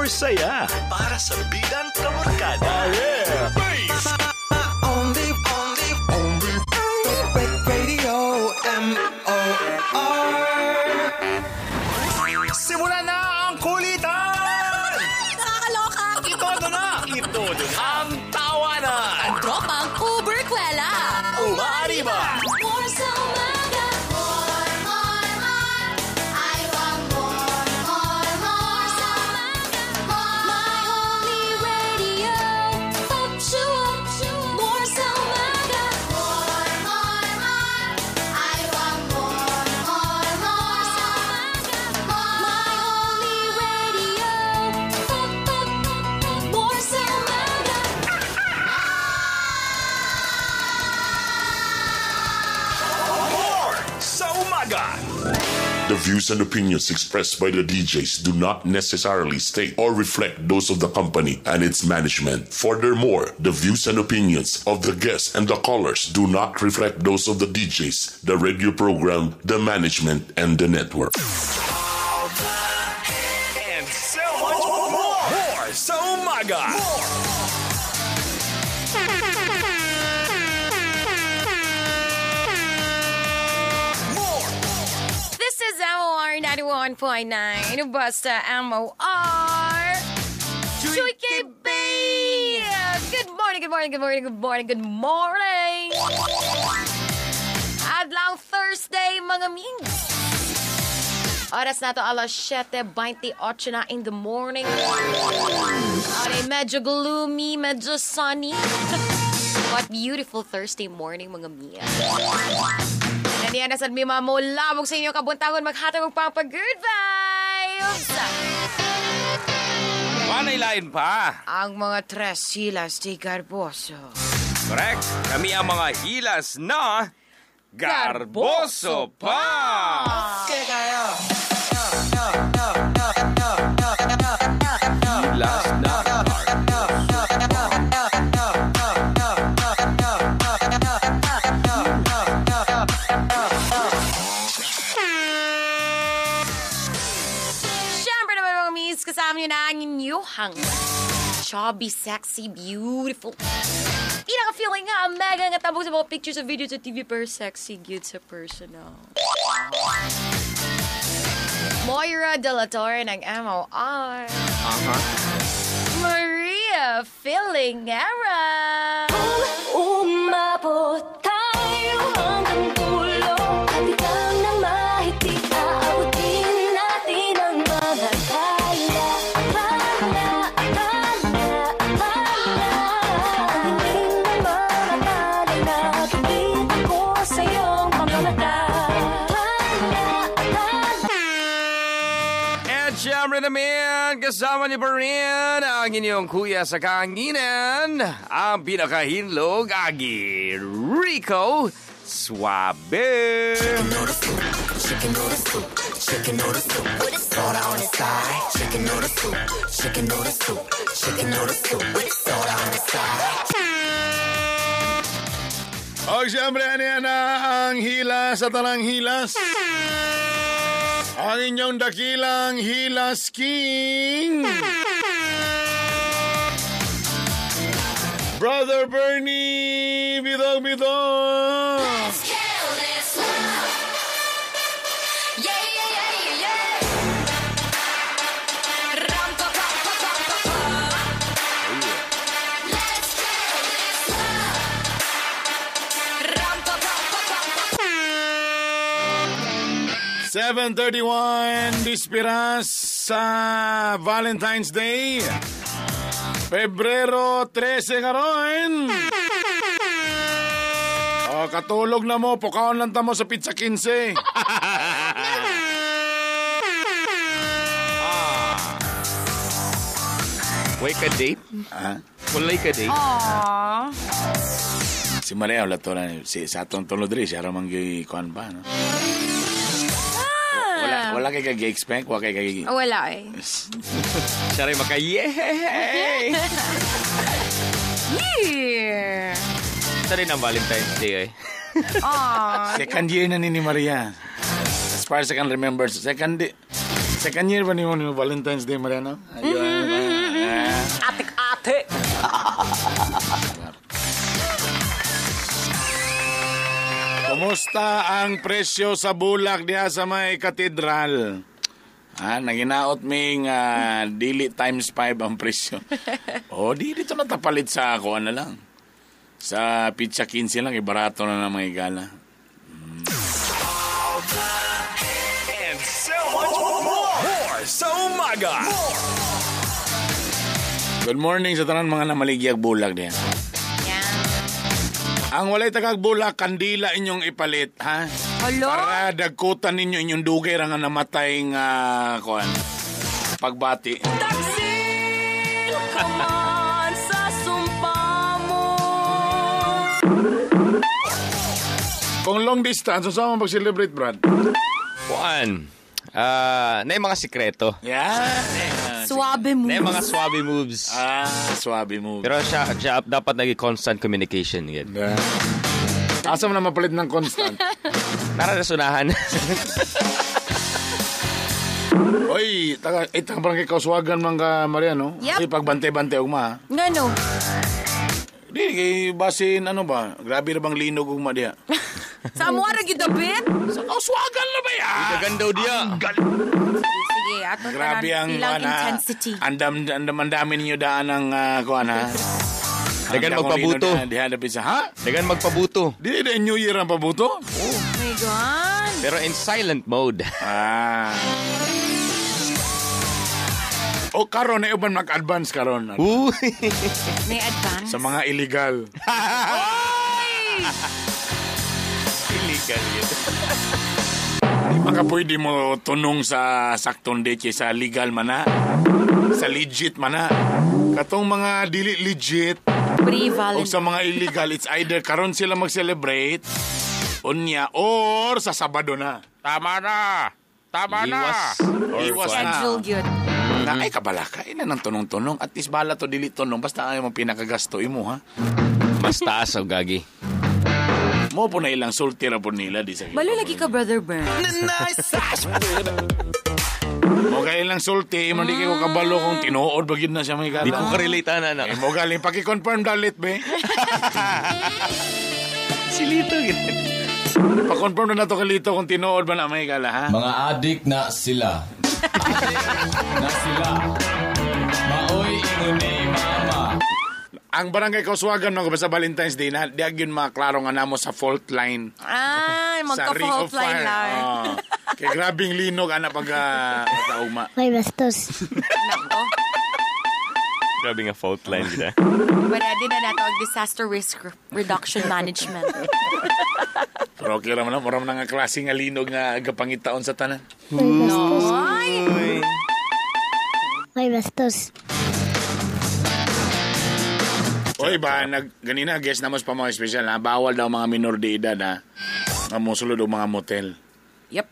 More saya para sa bidang kabarkada. Yeah! Bass! Only, only, only Radio MOR. Simula na ang kulitan! Nakakaloka! Itodo na! Itodo na ang tawanan! Tropang Uberkwela! Umaariba! More sa umaga! More, more, more! I want more, more, more sa umaga! More. My only radio! Up, show up, more sa umaga! More, more, more! I want more, more, more sa umaga! More. My only radio! Up, up, up, more sa umaga! More sa umaga! The views and opinions expressed by the DJs do not necessarily state or reflect those of the company and its management. Furthermore, the views and opinions of the guests and the callers do not reflect those of the DJs, the radio program, the management, and the network. And so much more! More sa umaga! More! More! This is MOR 91.9. Basta MOR. Chuy KB! Good morning, good morning, good morning, good morning, good morning! Adlaw Thursday, mga mings! Oras na to, alas 7:28 na in the morning. Okay, medyo gloomy, medyo sunny. What beautiful Thursday morning, mga Mia. Naniya na sad mi mamulabog sa inyo kabuntagon maghatag og pampa good vibes. Wanay lain pa. Ang mga tres silas di Garboso. Correct. Kami ang mga hilas na Garboso pa! Hilas na Siyempre naman mga miss, kasama niyo na ang inyuhang chubby, sexy, beautiful. Pinaka-feeling nga, ang mega nga tabog sa mga pictures sa videos sa TV pero sexy, good sa personal. Moira De La Torre ng MOR. Maria Filingera. Umabot tayo hanggang dulo. Kapitan ng mahigpit, aabutin natin ang mga tala. Tala, tala, tala. Ang hiling ng mga tala'y nakikita ko sa iyong mga mata. Tala, tala. At syempre naman, kasama niyo pa rin ang inyong kuya sa kanginan, ang pinakahinlog, Agi Rico Suabe. Chicken noodle soup, chicken noodle soup, with soda on the side. Chicken noodle soup, chicken noodle soup, chicken noodle soup, with soda on the side. O siyempre, ano yan na ang hilas at ang hilas. Ang inyong dakilang Hilas King. Brother Bernie, bidog bidog. Let's kill this love. Yeah, yeah, yeah, yeah, yeah. Ram, pa, pa, pa, pa, pa, pa. Let's kill this love. Ram, pa, pa, pa, pa, pa, pa. 7:31, dispiras sa Valentine's Day. Pebrero 13 karon. O, katulog na mo, pukaon lang ta mo sa Pizza 15. Wait ka date? Ha? Walay ka date? Aww. Si Maria, wala to na. Si, sa atong tulod rin, siya ramang kuan pa, no? Wala, wala kay kag-expect, wala kay kag. Wala eh. Siya rin maka, yay! Yeah. Siya rin ang Valentine's Day eh. Aww. Second year na ni Maria. As far as I can remember, second year ba ni mo ni Valentine's Day, Maria, no? Ayun. Bate! Kumusta ang presyo sa bulak diha sa may katedral? Ah, naginaot ming dili times 5 ang presyo. Oh, di dito natapalit sa ako ano lang. Sa pizza 15 lang, barato na ng mga igala. And so much more. More sa umaga. Good morning sa tanan mga namaligyag bulak diha. Yan. Ang walay tagag bulak, kandila inyong ipalit, ha? Hello? Para dagkutan ninyo inyong dugay ra nga namatay nga kuan. Pagbati. Taksil ka man sa sumpa mo. Kung long distance, unsa man pag-celebrate, Brad? Kuan. Na yung mga sikreto. Yeah. Suabe mo. Na yung mga swabe moves. Ah, swabe mo. Pero siya dapat naging constant communication. Yan. Yeah. Asa mo na mapalit ng constant? Nararasunahan. Oy, taga itang barangay Kauswagan man ka Maria, no? Yep. Ay, pagbante-bante ugma. Ha? Nga no. Di kay basin ano ba? Grabe ra bang linog ugma diha. Sa amo ra gyud dapit. Sa Kauswagan na ba ya? Dagan daw diya. Sige, ato Grabe ang ilang kuan, ha? intensity. Andam andam andami ninyo daan ang kuan ha. Dagan Andam ko magpabuto. nino Diha dapit sa ha? Dagan magpabuto. Di di New Year ang pabuto? Oh my God. Pero in silent mode. Ah. O karon na uban mag-advance karon Uy. May advance. sa mga illegal. Illegal yun. Di ba ka pwede mo tunong sa saktong date sa legal man na? Sa legit man na? Katong mga dili legit o Pre-Valentine. sa mga illegal, it's either karon sila mag-celebrate unya or sa Sabado na. Tama na. Tama Iwas. na. Iwas na. Schedule gyud. Na ay kabala ka ina ng tunong-tunong at least bala to dili tunong basta ayaw mo pinakagasto imo ha. Mas taas ang gagi. Mo po na ilang sulti ra po nila di sa Balo lagi ka, Brother Bern. Mo kay ilang sulti imo di kay ko kabalo kung tinuod ba gyud na siya may gala. Di ko ka-relate ana. Eh, mo galing paki-confirm dalit be. Silito gid. Pa-confirm na nato kay Lito kung tinuod ba na may gala ha. Mga adik na sila. Adik na sila. Maoy ingon ni mama. Ang barangay Kauswagan mga sa Valentine's Day na di gyud maklaro nga namo sa fault line. Ay, Sa ring of magka-fault line fire. lang. Oh. Kay grabing linog ana pag pagkaugma. May bastos. Nako. Grabe nga fault line gid. Ready na nato ang disaster risk reduction management. Pero okay ra man na, mura man na nga klase nga linog nga gapangitaon sa tanan. May bastos. Ay! May bastos. Oy ba nag ganina guest namos pa mga espesyal ha. Bawal daw mga minor de edad ha. Nga mosulod og mga motel. Yep.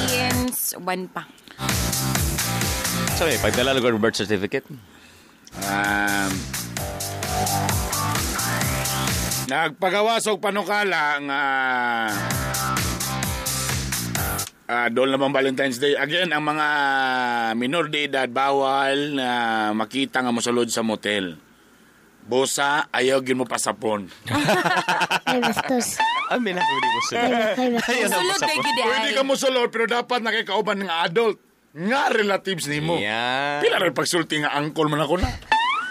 Ian's one pa. Sorry, pagdala lugar birth certificate. Nagpagawas og panukala nga doon naman Valentine's Day. Again, ang mga minor de edad bawal na makita nga mosulod sa motel. Bosa, ayaw gyud mo pasapon. May bastos. Amin ako di mo sulod. May bastos. Ayaw na Sulod pasapon. kay gid Pwede ay. ka mosulod pero dapat nakikauban ng adult nga relatives nimo. Yeah. Pila rin pagsulti nga angkol man ako na.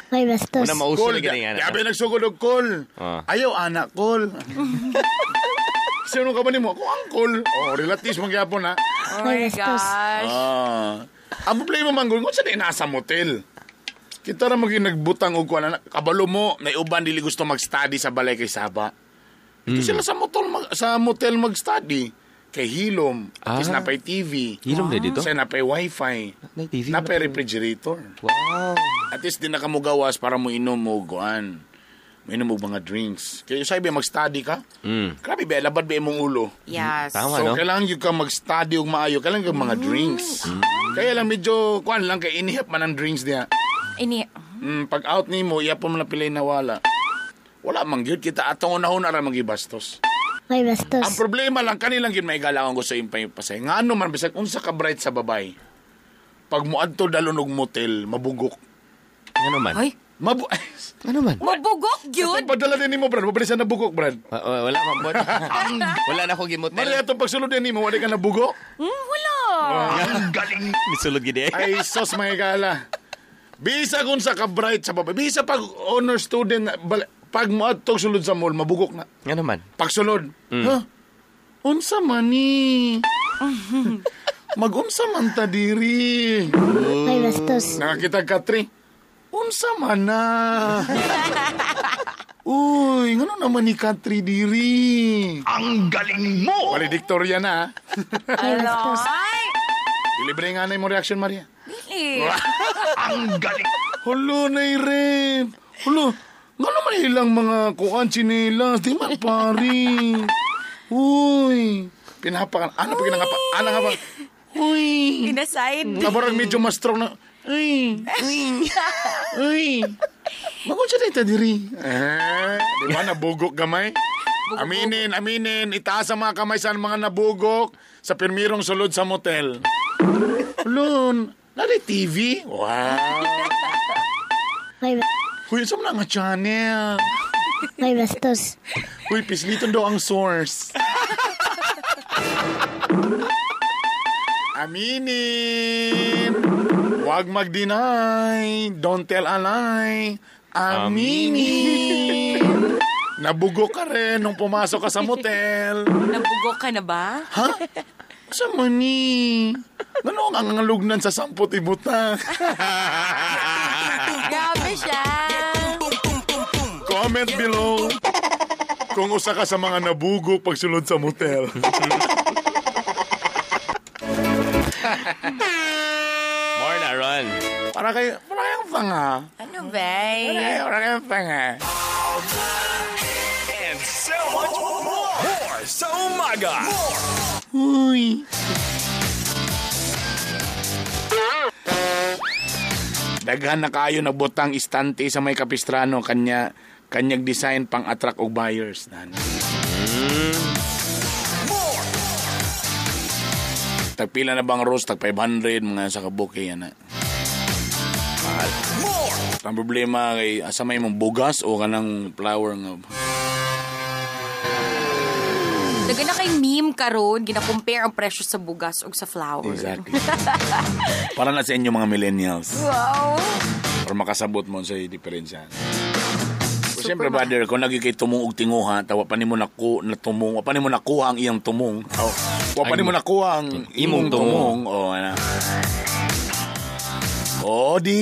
May bastos. Una mauso Call, na gini nga. Yabe nagsugod og call. Ah. Ayaw anak call. Sino ka ba nimo? Ako angkol. Oh, relatives man gyapon ha. Oh my May bastos. gosh. Ah. Ang problema man gud kung sa di nasa motel. Kita ra maging nagbutang og kuan anak. Kabalo mo, may uban dili gusto mag-study sa balay kay Saba. Ito sila sa motel sa motel mag-study kay hilom, at least Ah. napay TV. Hilom na dito? Sa napay wifi. Nay TV. Napay refrigerator. Wow. At least di na ka mugawas para mo inom og kuan. Mo inom og mga drinks. Kaya usay ba mag-study ka? Grabe ba labad ba imong ulo? Yes. Tama, So no? kailangan yun ka mag-study og maayo, kailangan ka mga drinks. Kaya lang medyo kuan lang kay inihap man ang drinks niya. Ini Pag out nimo, iya pa man na pilay nawala. Wala man gyud kita atong unahon ara magibastos. May bastos. Ang problema lang kanilang gyud may gala ang gusto impay pasay. Ngano man bisag unsa ka bright sa babay. Pag moadto dalon og motel, mabugok. Ano man? Ay, Mabu... Ano man? mabugok yun. Itong padala din nimo, Brad. Mabilis na nabugok, Brad. Wala man bot. Wala na ko gimotel. Maria, itong pagsulod din nimo, wala ka nabugok? Wala. Nisulod gid eh. Ay, sos mga gala. Bisa kung sa ka-bright sa babae. Bisa pag honor student, pag moadtog sulod sa mall, mabugok na. Ano man? Pagsulod. Huh? Unsa man ni? Magunsa man ta diri. May bastos. Nakakita ka, Tri. Unsa man na? Uy, ngano naman ni Katri diri? Ang galing mo! Valedictorian na. ah. May bastos. Ay, Dilibre nga na yung reaction, Maria. dili. Ang galing! Hulo na rin. Hulo, ngano man ilang mga kuan chinelas? Di man pari. Uy, pinapakan. Ano pa ginangapa? Ano nga ba? Uy. Inaside. Kabarang medyo mas strong na. Uy, uy, uy. Magun siya dito diri. Eh, di ba nabugok gamay? Aminin, aminin. Itaas ang mga kamay sa mga nabugok sa pirmirong sulod sa motel. Lon, nari TV? Wow. May, Huy, sa mga nga channel. may bastos. Uy, pisliton daw ang source. Aminin. Huwag mag-deny. Don't tell a lie. Aminin. Nabugo ka rin nung pumasok ka sa motel. Nabugok ka na ba? Ha? Sa mani? Ano ang angalugnan sa sampot ibuta? Grabe siya. Comment below kung usa ka sa mga nabugo pagsulod sa motel. More na ron. Para kayong tanga. Ano ba? Para kayong tanga. And so much more! More sa umaga! Uy. Daghan na kayo na butang istante sa may Capistrano kanya kanyang design pang attract og buyers nan. Tagpila na bang rose tag 500 mga sa kabuke yan na. Mahal. Ang problema kay asa may mong bugas o kanang flower nga. Daga na kay meme karon, gina-compare ang presyo sa bugas ug sa flower. Exactly. Para na sa inyo mga millennials. Wow. Para makasabot mo sa diferensya. So, siyempre, brother, kung lagi kay tumong og tinguha, tawa pa nimo naku, na tumong, wa pa nimo nakuha ang iyang tumong. Oh, wa pa Ay, nimo nakuha ang imong imong tumong. tumong. Oh, ano. Oh, di.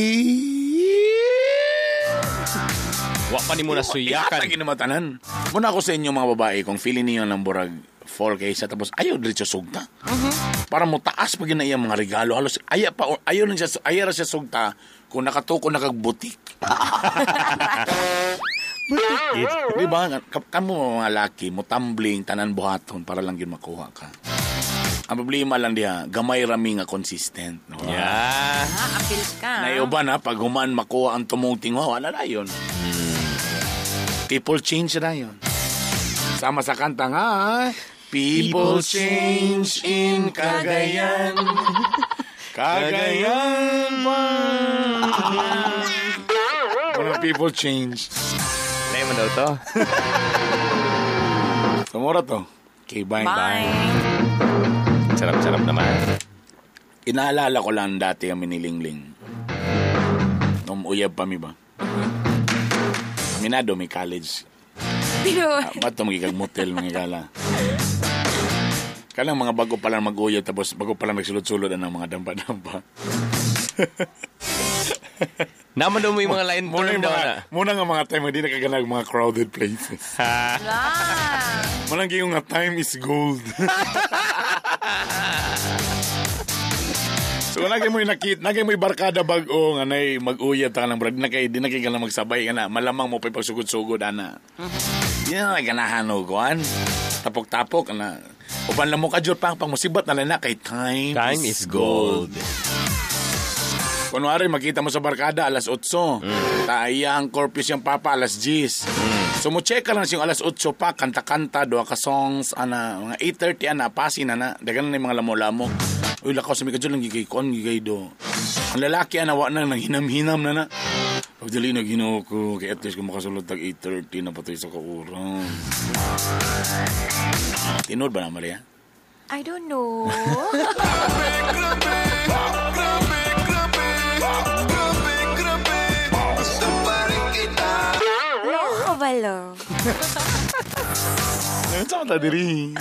Wa pa nimo nasuyakan. Ihatag naman tanan. Muna ako sa inyo mga babae, kung feeling niyo ng burag fall kaysa tapos ayaw diretso sugta. Para mo taas pag yun na iyang mga regalo. Halos aya pa ayaw lang siya ayaw ra siya sugta kung nakatuko na kag butik. Di ba? Kamo mga laki, mo tumbling tanan buhaton para lang yun makuha ka. Ang problema lang diha, gamay rami nga consistent. No? Yeah. Ah, appeal ka. Naiuban ha, pag human makuha ang tumong tingo, wala na yun. People change na yun. Sama sa kanta nga, People change in Cagayan. Cagayan pa. Walang people change. Lain man daw to. Sumura to. Okay, bye. Bye. Sarap-sarap naman. Inaalala ko lang dati ang minilingling. Nung uyab pa mi ba? Aminado, may college. Pero, Ba't ito magiging motel, mga gala? Kanang mga bago pa lang mag-uyab, tapos bago pa lang nagsulod-sulod ang mga dampa-dampa. Naman daw mo yung mga line Muna, term yung daw mga, na. muna nga mga time, hindi nakaganag mga crowded places. ah. Muna yung nga time is gold. So nagay mo nakit, nagay mo barkada bag-o nga nay mag-uyab ta ka lang brad, di na kay di na kay ka lang magsabay ka na, malamang mo pa pagsugod-sugod ana. Di na ganahan og kuan. Tapok-tapok ana. Uban lang mo ka jud pang pangmusibat na lang na kay time, Time is gold. Kunwari, makita mo sa barkada, alas 8. Taaya ang corpus yung papa, alas 10. So, mo check ka lang siyang alas 8 pa, kanta-kanta, duha ka songs, ana, mga 8:30, ana, pasin, ana. Dagan na yung mga lamo-lamo. Uy, lakaw sa mikadyo lang, gigay kon, gigay do. Ang lalaki, ana, wa na, nanghinam-hinam na na. O dali na Ginoo ko kay at least kung makasulod tag 8:30 na patay sa kauran. Tinuod ba na Maria? I don't know. Loko ba, lo? Ngayon sa ta diri.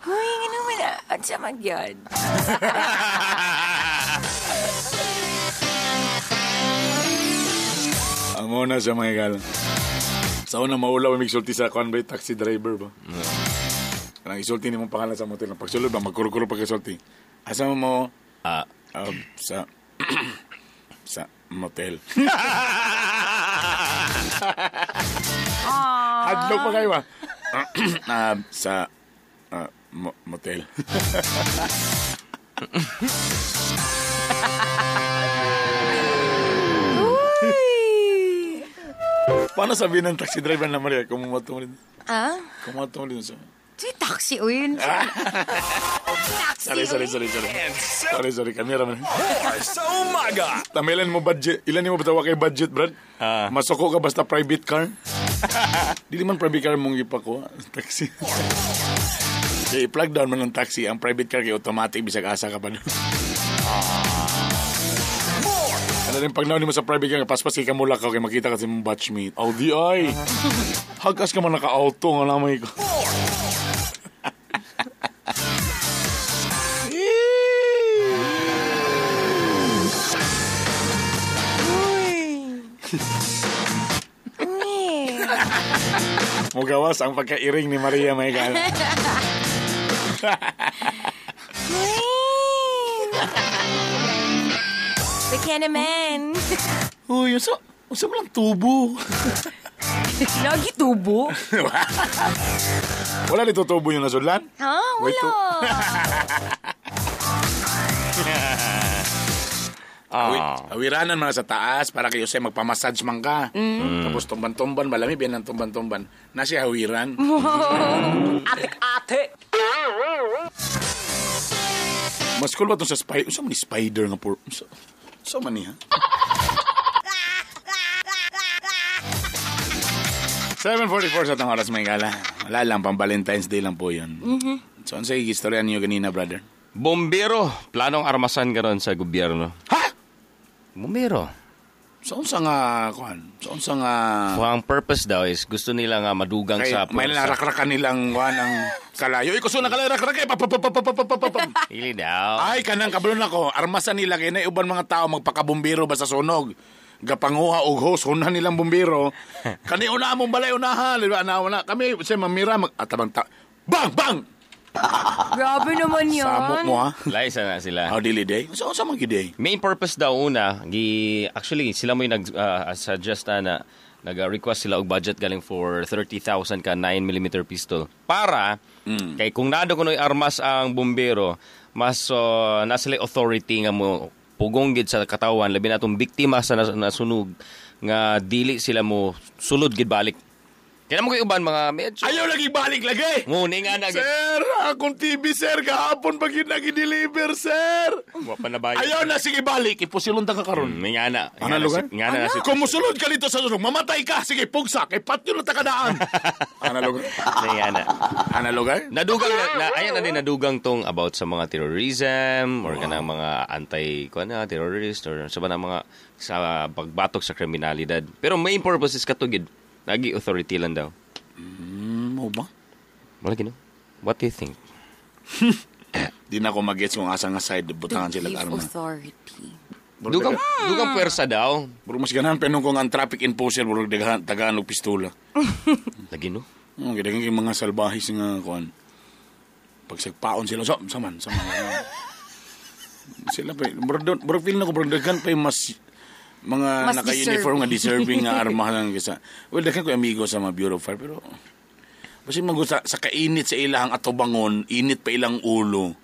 Huy, nga naman ah. At siya magyad. Amo na siya mga gal. Sa una maulaw may sulti sa convoy taxi driver ba. Kanang isulti nimo pangalan sa motel. Pagsulod ba magkuro-kuro pagkasulti. Asa mo mo? Ah, Sa sa motel. Hadlok pa kayo ba? Sa motel. Uy! Paano sabihin ng taxi driver na Maria? Kung mo rin. Ah? Kung mo rin sa... Si taxi, uy. Taxi, Sorry, sorry, uy. sorry, sorry. Sorry, sorry. Kamera man. Sa umaga. Tama, ilan mo budget? Ilan mo batawa kay budget, Brad? Ah. Masuko ka basta private car? Dili man private car mong ipakuha. Taxi. Kaya i-plug down man ng taxi. Ang private car kay automatic bisag asa ka pa doon. Ano rin pag naon mo sa private car, paspas kay kamula ka kay makita ka sa imong batchmate. Oh, di ay. Hagas ka man naka-auto nga lamay ko. Uy. Uy. Mugawas ang pagkairing ni Maria Maygal. Uy. Baka naman. Uy, unsa unsa man lang tubo. Lagi tubo? Wala dito tubo yung nasudlan? Ha? Wait, Wala. Awiranan man sa taas para kayo sa magpamassage man ka. Tapos tumban-tumban, malami biyan ng tumban-tumban. Nasi hawiran. Ate-ate. Mas cool ba itong sa spider? Unsa man ni spider nga por? Unsa unsa man niya? 7:44 sa tang oras may gala. Wala lang, pang Valentine's Day lang po yun. So, ano sa istorya niyo ganina, brother? Bombero, planong armasan karon sa gobyerno. Ha? Bombero. Sa unsa nga, kuan? Sa unsa nga... So, ang purpose daw is gusto nila nga madugang Kay, sa may puwersa. narakrakan nilang kuan ang kalayo. Ikaw na kalayo, rakrak eh. Pa, pa, pa, pa, pa, pa, pa, pa, pa. Ili daw. Ay, kanang kabalon ako. Armasan nila kay na uban mga tao magpakabumbiro ba sa sunog. Gapanguha og hose, hunan nilang bumbiro. Kani una mong balay unahan, di ba? Na, una. Kami sa mamira mag atabang ta. Bang bang. Grabe naman yun. Samok mo ha. Laisa na sila. How dili day? Sa unsa man gid day? Main purpose daw una, gi actually sila mo yung nag suggest na nag-request sila og budget galing for 30,000 ka 9mm pistol para kay kung nado kunoy armas ang bumbero, mas nasa sila authority nga mo pugong gid sa katawan labi na atong biktima sa nasunog nga dili sila mo sulod gid balik. Kaya mo kay uban mga medyo Ayaw lagi balik lagi. Nguni nga na Sir, akong TV sir kahapon pag yun nagi-deliver sir. Wa pa na bayad. Ayaw na sige balik, ipusilon ta ka karon. Nga na. Ano lugar? Nga na si Kung musulod ka dito sa sunog, mamatay ka. Sige, pugsa. Kay patyo na takadaan. Ano lugar? Nga na. Ano lugar? Nadugang na, ayan na din nadugang tong about sa mga terrorism or kanang mga anti kuan na terrorist or sa ba na mga sa pagbatok sa kriminalidad. Pero main purpose is katugid. Lagi authority lang daw. Mo ba? Wala gino. What do you think? Di na ako mag-gets kung asa nga side butangan To sila give arma. authority. Dugang dugang puwersa daw. Bro, mas ganahan pa nung kung ang traffic enforcer bro daghan tagaan og pistola. Lagi no. Oh, gidagan kay mga salbahis nga kuan. Pagsagpaon sila so saman saman. Sila pa bro, bro feel na ko bro daghan pa yung mas mga Mas naka-uniform nga deserving nga armahan kaysa. Well, daghan ko amigo sa mga Bureau of Fire pero basta magusta sa kainit sa ilahang atubangon, init pa ilang ulo.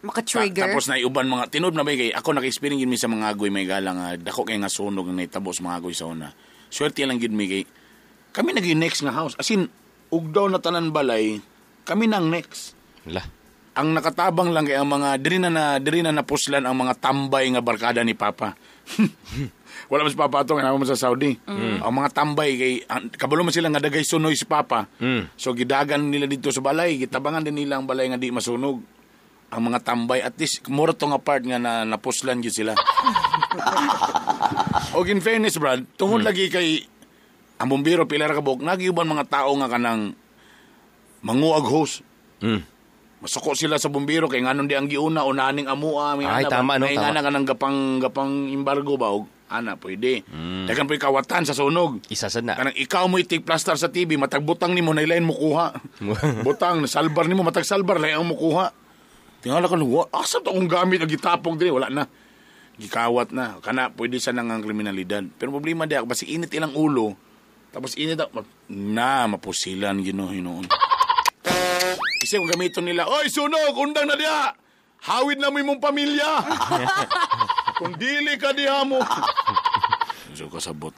Maka-trigger. Tapos na iuban mga tinud na ba kay ako naka-experience gid mi sa mga agoy may gala nga dako kay nga sunog nga nahitabo sa mga agoy sa una. Swerte lang gid mi kay kami naging next nga house. As in ug daw na tanan balay, kami nang next. La. Ang nakatabang lang kay ang mga diri na napuslan ang mga tambay nga barkada ni Papa. Wala man si Papa ato, nga man sa Saudi. Ang mga tambay, kay, kabalo man sila nga dagay sunoy si Papa. So, gidagan nila dito sa balay, gitabangan din nila ang balay nga di masunog. Ang mga tambay, at least, mura to nga part nga na napuslan gyud sila. Og in fairness, Brad, tungod lagi kay ang bumbiro, pila ra ka buok, nagyuban mga tao nga kanang manguag hose. Masuko sila sa bumbiro kay nganon di ang giuna unaning amua may Ay, ana ba? tama, no? May Tama. ngana kanang gapang gapang embargo ba og ana pwede. Dagan po'y kawatan sa sunog. Isa sad na. Kanang ikaw mo itig plaster sa TV, matag butang nimo na ilain mo kuha. Butang salbar nimo matag salbar lain ang mukuha. Tingala ka luwa, asa to akong gamit ang gitapog diri wala na. Gikawat na. Kana pwede sa nang ang kriminalidad. Pero problema di ako basi init ilang ulo. Tapos init na mapusilan Ginoo hinuon. Kasi kung gamiton nila, "Oy, sunog, undang na diha. Hawid na mo imong pamilya." Kung dili ka diha mo. So kasabot.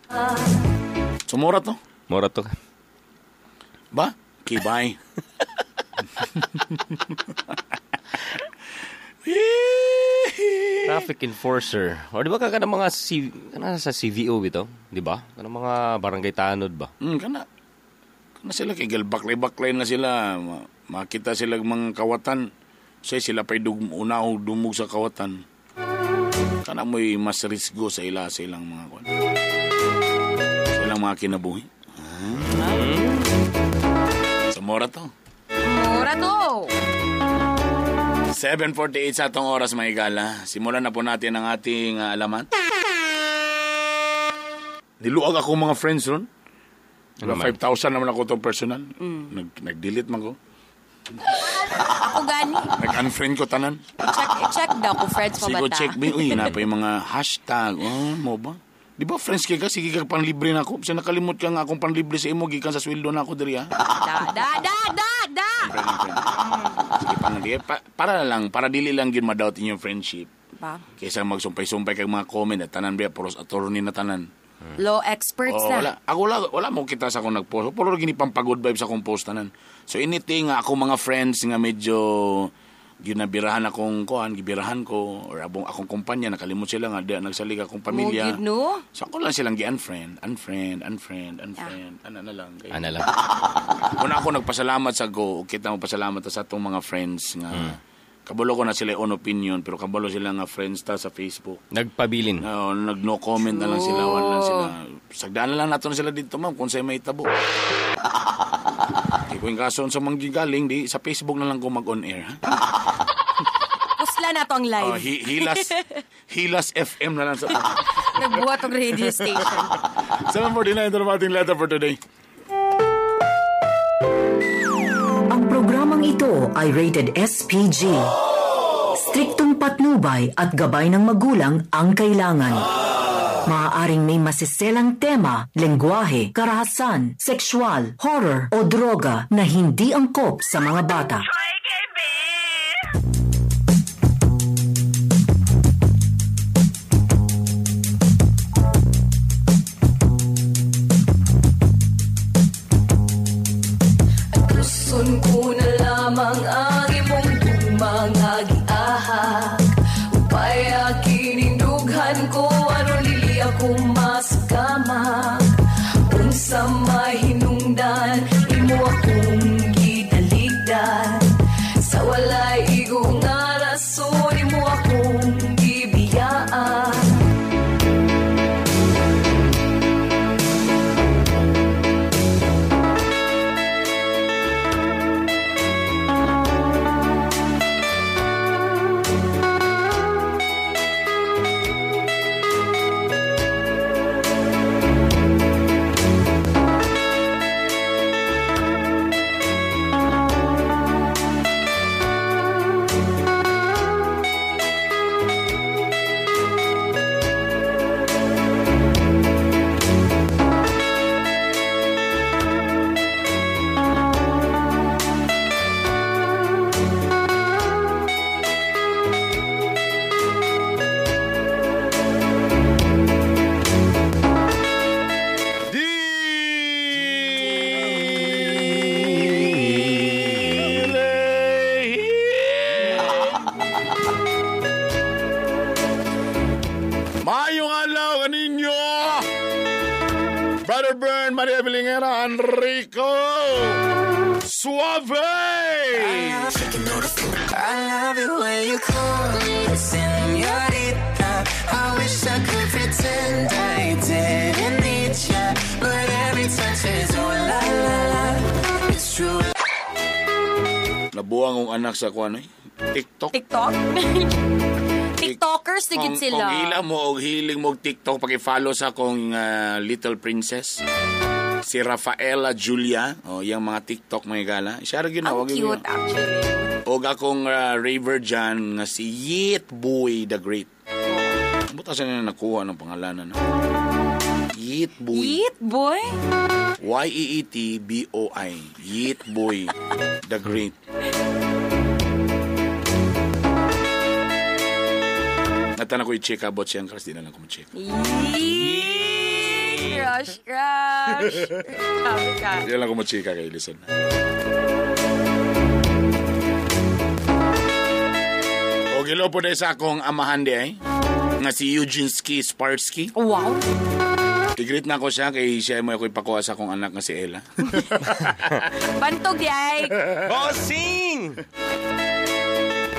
Sumura to. Mura to. Ba? Okay, bye. Traffic enforcer. O di ba ka kanang mga C, kana sa CVO bitaw, di ba? Kanang mga barangay tanod ba? Kana. Kana sila kay galbaklay-baklay na sila. Makita sila mga kawatan. Say sila pa'y una o dumog sa kawatan. Kana mo'y mas risgo sa ila sa ilang mga kwan. Sa ilang mga kinabuhi. Sa mora to. Mura to. 7:48 sa atong oras, mga igala. Simulan na po natin ang ating alamat. Niluag ako mga friends ron. Ano man? 5,000 naman ako itong personal. Nag-delete man ko. Ako gani. Nag-unfriend ko tanan. I-check daw kung friends pa ba Sigo ta. check me. Uy, na pa yung mga hashtag. Oh, mo ba? Di ba friends kay ka? Sige ka panlibre na ako. Sa nakalimot ka nga akong panlibre sa imo, gikan sa sweldo na ako diri ha. Da, da, da, da, da. Friend, friend. Sige, panlibre. Para lang, para dili lang yun ma-doubt inyong friendship. Ba? Kaysa magsumpay-sumpay kag mga comment at tanan biya, puros attorney na tanan. Law experts Oo, na. wala. Ako wala mo kita sa akong nagpost. Puro gini pang good vibes akong post tanan. So anything nga ako mga friends nga medyo ginabirahan akong kuan, gibirahan ko or abong akong kumpanya nakalimot sila nga di nagsalig akong pamilya. Mo gyud, no? So ako lang silang gi-unfriend, unfriend, unfriend, unfriend, ana na lang. Kay. Ana lang. Una ako nagpasalamat sa go, kita mo pasalamat sa atong mga friends nga kabalo ko na sila own opinion pero kabalo sila nga friends ta sa Facebook. Nagpabilin. No, nag-no comment na lang sila, wala lang sila. Sagdaan na lang nato na sila dito, ma'am, kung sa'yo may tabo. Di ko yung kaso sa manggigaling, di sa Facebook na lang ko mag-on air. Ha? Pusla na to ang live. Oh, Hilas, Hilas FM na lang sa Nagbuhat og radio station. 7:49 na ating letter for today. Ang programang ito ay rated SPG. Striktong patnubay at gabay ng magulang ang kailangan. Maaaring may masiselang tema, lengguwahe, karahasan, sexual, horror o droga na hindi angkop sa mga bata. Tuson ko na lamang ang imong mga giahak. Upay kinindugan ko aron lili ako masakamak. Unsa mahinungdan imo akong gitaligdan. Sa walay igo nga rason imo akong gibiyaan. Maayong adlaw kaninyo! Brother Bern, Maria Bilingera, Enrico! Suave! I love it when you call me señorita. I wish I could pretend I didn't need ya, but every touch is ooh la la la. It's true. Nabuang ang anak sa kuan eh. TikTok. TikTok? TikTokers na gid sila. Kung hila mo og hiling mo og TikTok, paki-follow sa akong little princess. Si Rafaela Julia. O, yung mga TikTok mga gala. Siya ra gyud na, Ang wag yun. cute actually. Og akong raver dyan nga si Yeet Boy the Great. Buta sa nila nakuha ng pangalanan. No? Yeet Boy. Yeet, boy. Y-E-E-T-B-O-I. Yeet Boy the Great. Natan ako i-check about siyang crush. Di na lang ko ma-check. Yeet. Crush, crush. Sabi ka. Di na lang ko ma-check kay listen. O gilo po dahil sa akong amahan di ay. Nga si Eugene Ski Sparsky. Wow. I-greet na ko siya kay siya mo ako ipakuha sa akong anak nga si Ella. Bantog di ay. Bossing!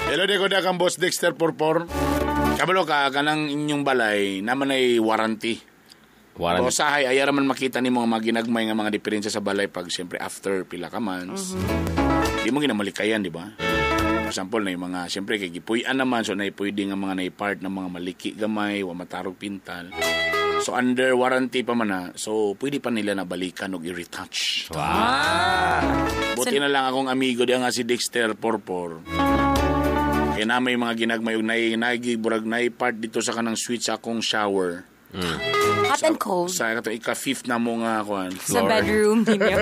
Hello, di ko na kang Boss Dexter Porpor. Kabalo ka, kanang inyong balay, naman ay warranty. Warranty. O sahay, ayaw raman makita ni mga ginagmay nga mga diferensya sa balay pag siyempre after pila ka months. Di mo ginamalikayan, di ba? For example, na yung mga, siyempre, kay gipuy-an naman, so naipwede nga mga naipart ng mga maliki gamay, wa matarog pintal. So under warranty pa man na, so pwede pa nila nabalikan og i-retouch. Wow! Buti na lang akong amigo diya nga si Dexter Porpor. Kaya na may mga ginagmay og nay nagi burag nay part dito sa kanang switch sa akong shower. Hot and cold. Sa kato ika-fifth na mo nga kuan. Sa bedroom ninyo.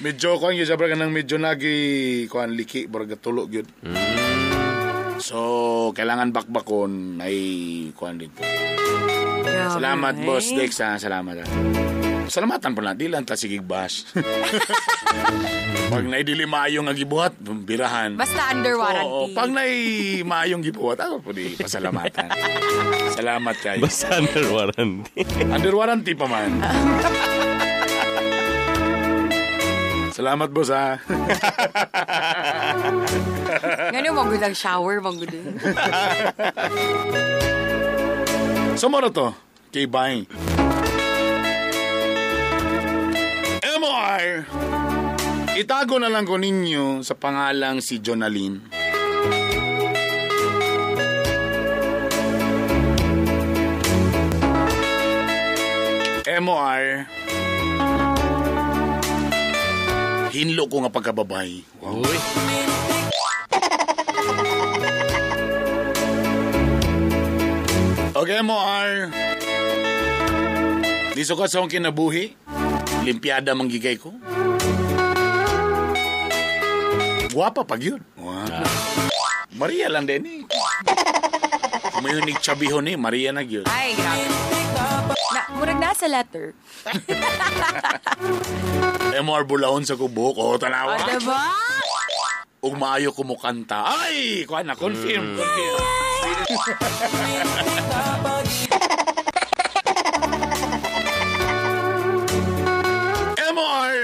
Medyo kuan gyud sa burag nang medyo nagi kuan liki burag gatulo gyud. So kailangan bakbakon ay kuan dito. Grabe, Salamat eh. Boss Dex ha, salamat ha. Salamatan po na, di lang ta sige bash. Pag naidili maayong nga gibuhat, birahan. Basta under warranty. Oo, pag nai maayong gibuhat, ako po di pasalamatan. Salamat kayo. Basta under warranty. Under warranty pa man. Salamat boss ha. Ngano magud ang shower, magud. So mo na to, kay Bang. MR, itago na lang ko ninyo sa pangalang si Jonalyn. MR, hinlo ko nga pagkababay. Wow. Uy. Okay, MR. Di sukat sa akong kinabuhi. Limpiada manggigay ko. Guwapa pag yun. Wow. Maria lang din eh. Kumayunig tsabihon eh, Maria na yun. Ay, grabe. Na, murag nasa letter. MR Bulaon sa kubok. O, tanawa. O, diba? Ug maayo kumukanta. Ay! Kuha na, confirm. Confirm. MR!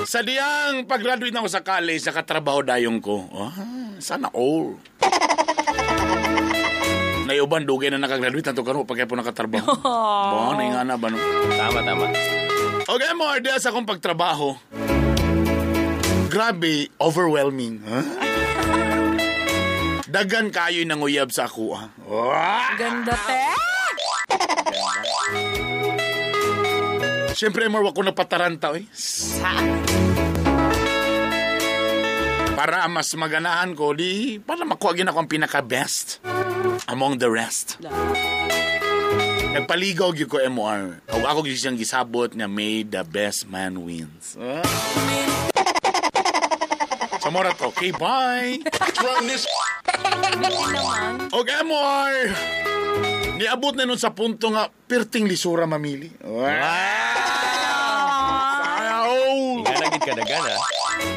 Sa diyang pag-graduate na ako sa college, nakatrabaho dayong ko. Ah, sana all. Naiuban, dugay na nakagraduate. Tanto karon pagkaya po nakatrabaho. Ba, nainga na ba no? Tama, tama. Okay, MR, diya sa akong pagtrabaho. Grabe, overwhelming. Huh? Dagan kayo nanguyab sa ako. Ah. Ah! Ganda, te. Siyempre, MR, wag ko napataranta. Eh. Para mas maganahan ko, di, para makuha gin ako ang pinaka-best among the rest. Nagpaligaw gyud ko, MR. Ug ako gyud siyang gisabot nga may the best man wins. Ah. Sa mora to. Okay, bye! Okay, MR! Niabot na nun sa punto nga, pirting lisura mamili. Wow! Wow! Nga na gid kadagan ha.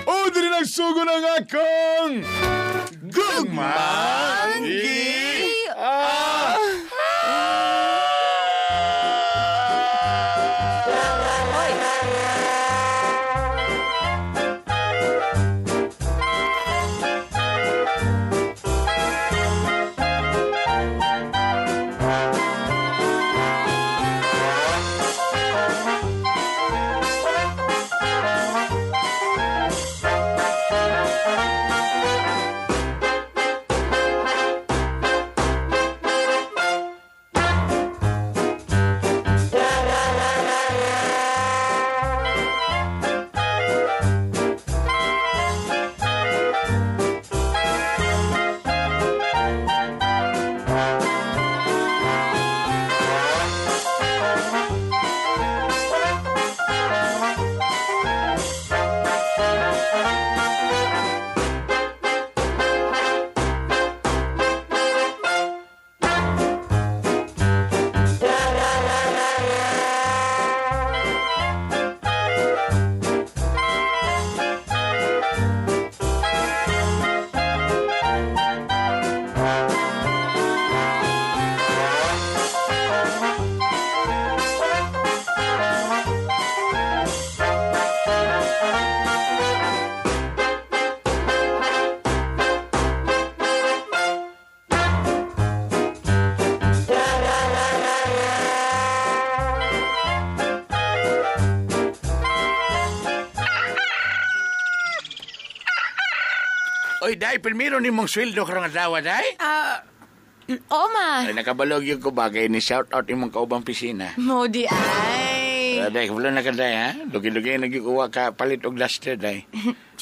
Oh, dili nagsugo ng akong gugmang gi- Ah! Oy, day, primero ni mong sweldo karong adlaw, day. Oo, ma. Ay, nakabalog yung ko ba kay ni shout out imong kaubang pisina. Mo di ay. Day, kabalo na ka, day, ha? Lugi-lugi na gyud ka palit og duster, day.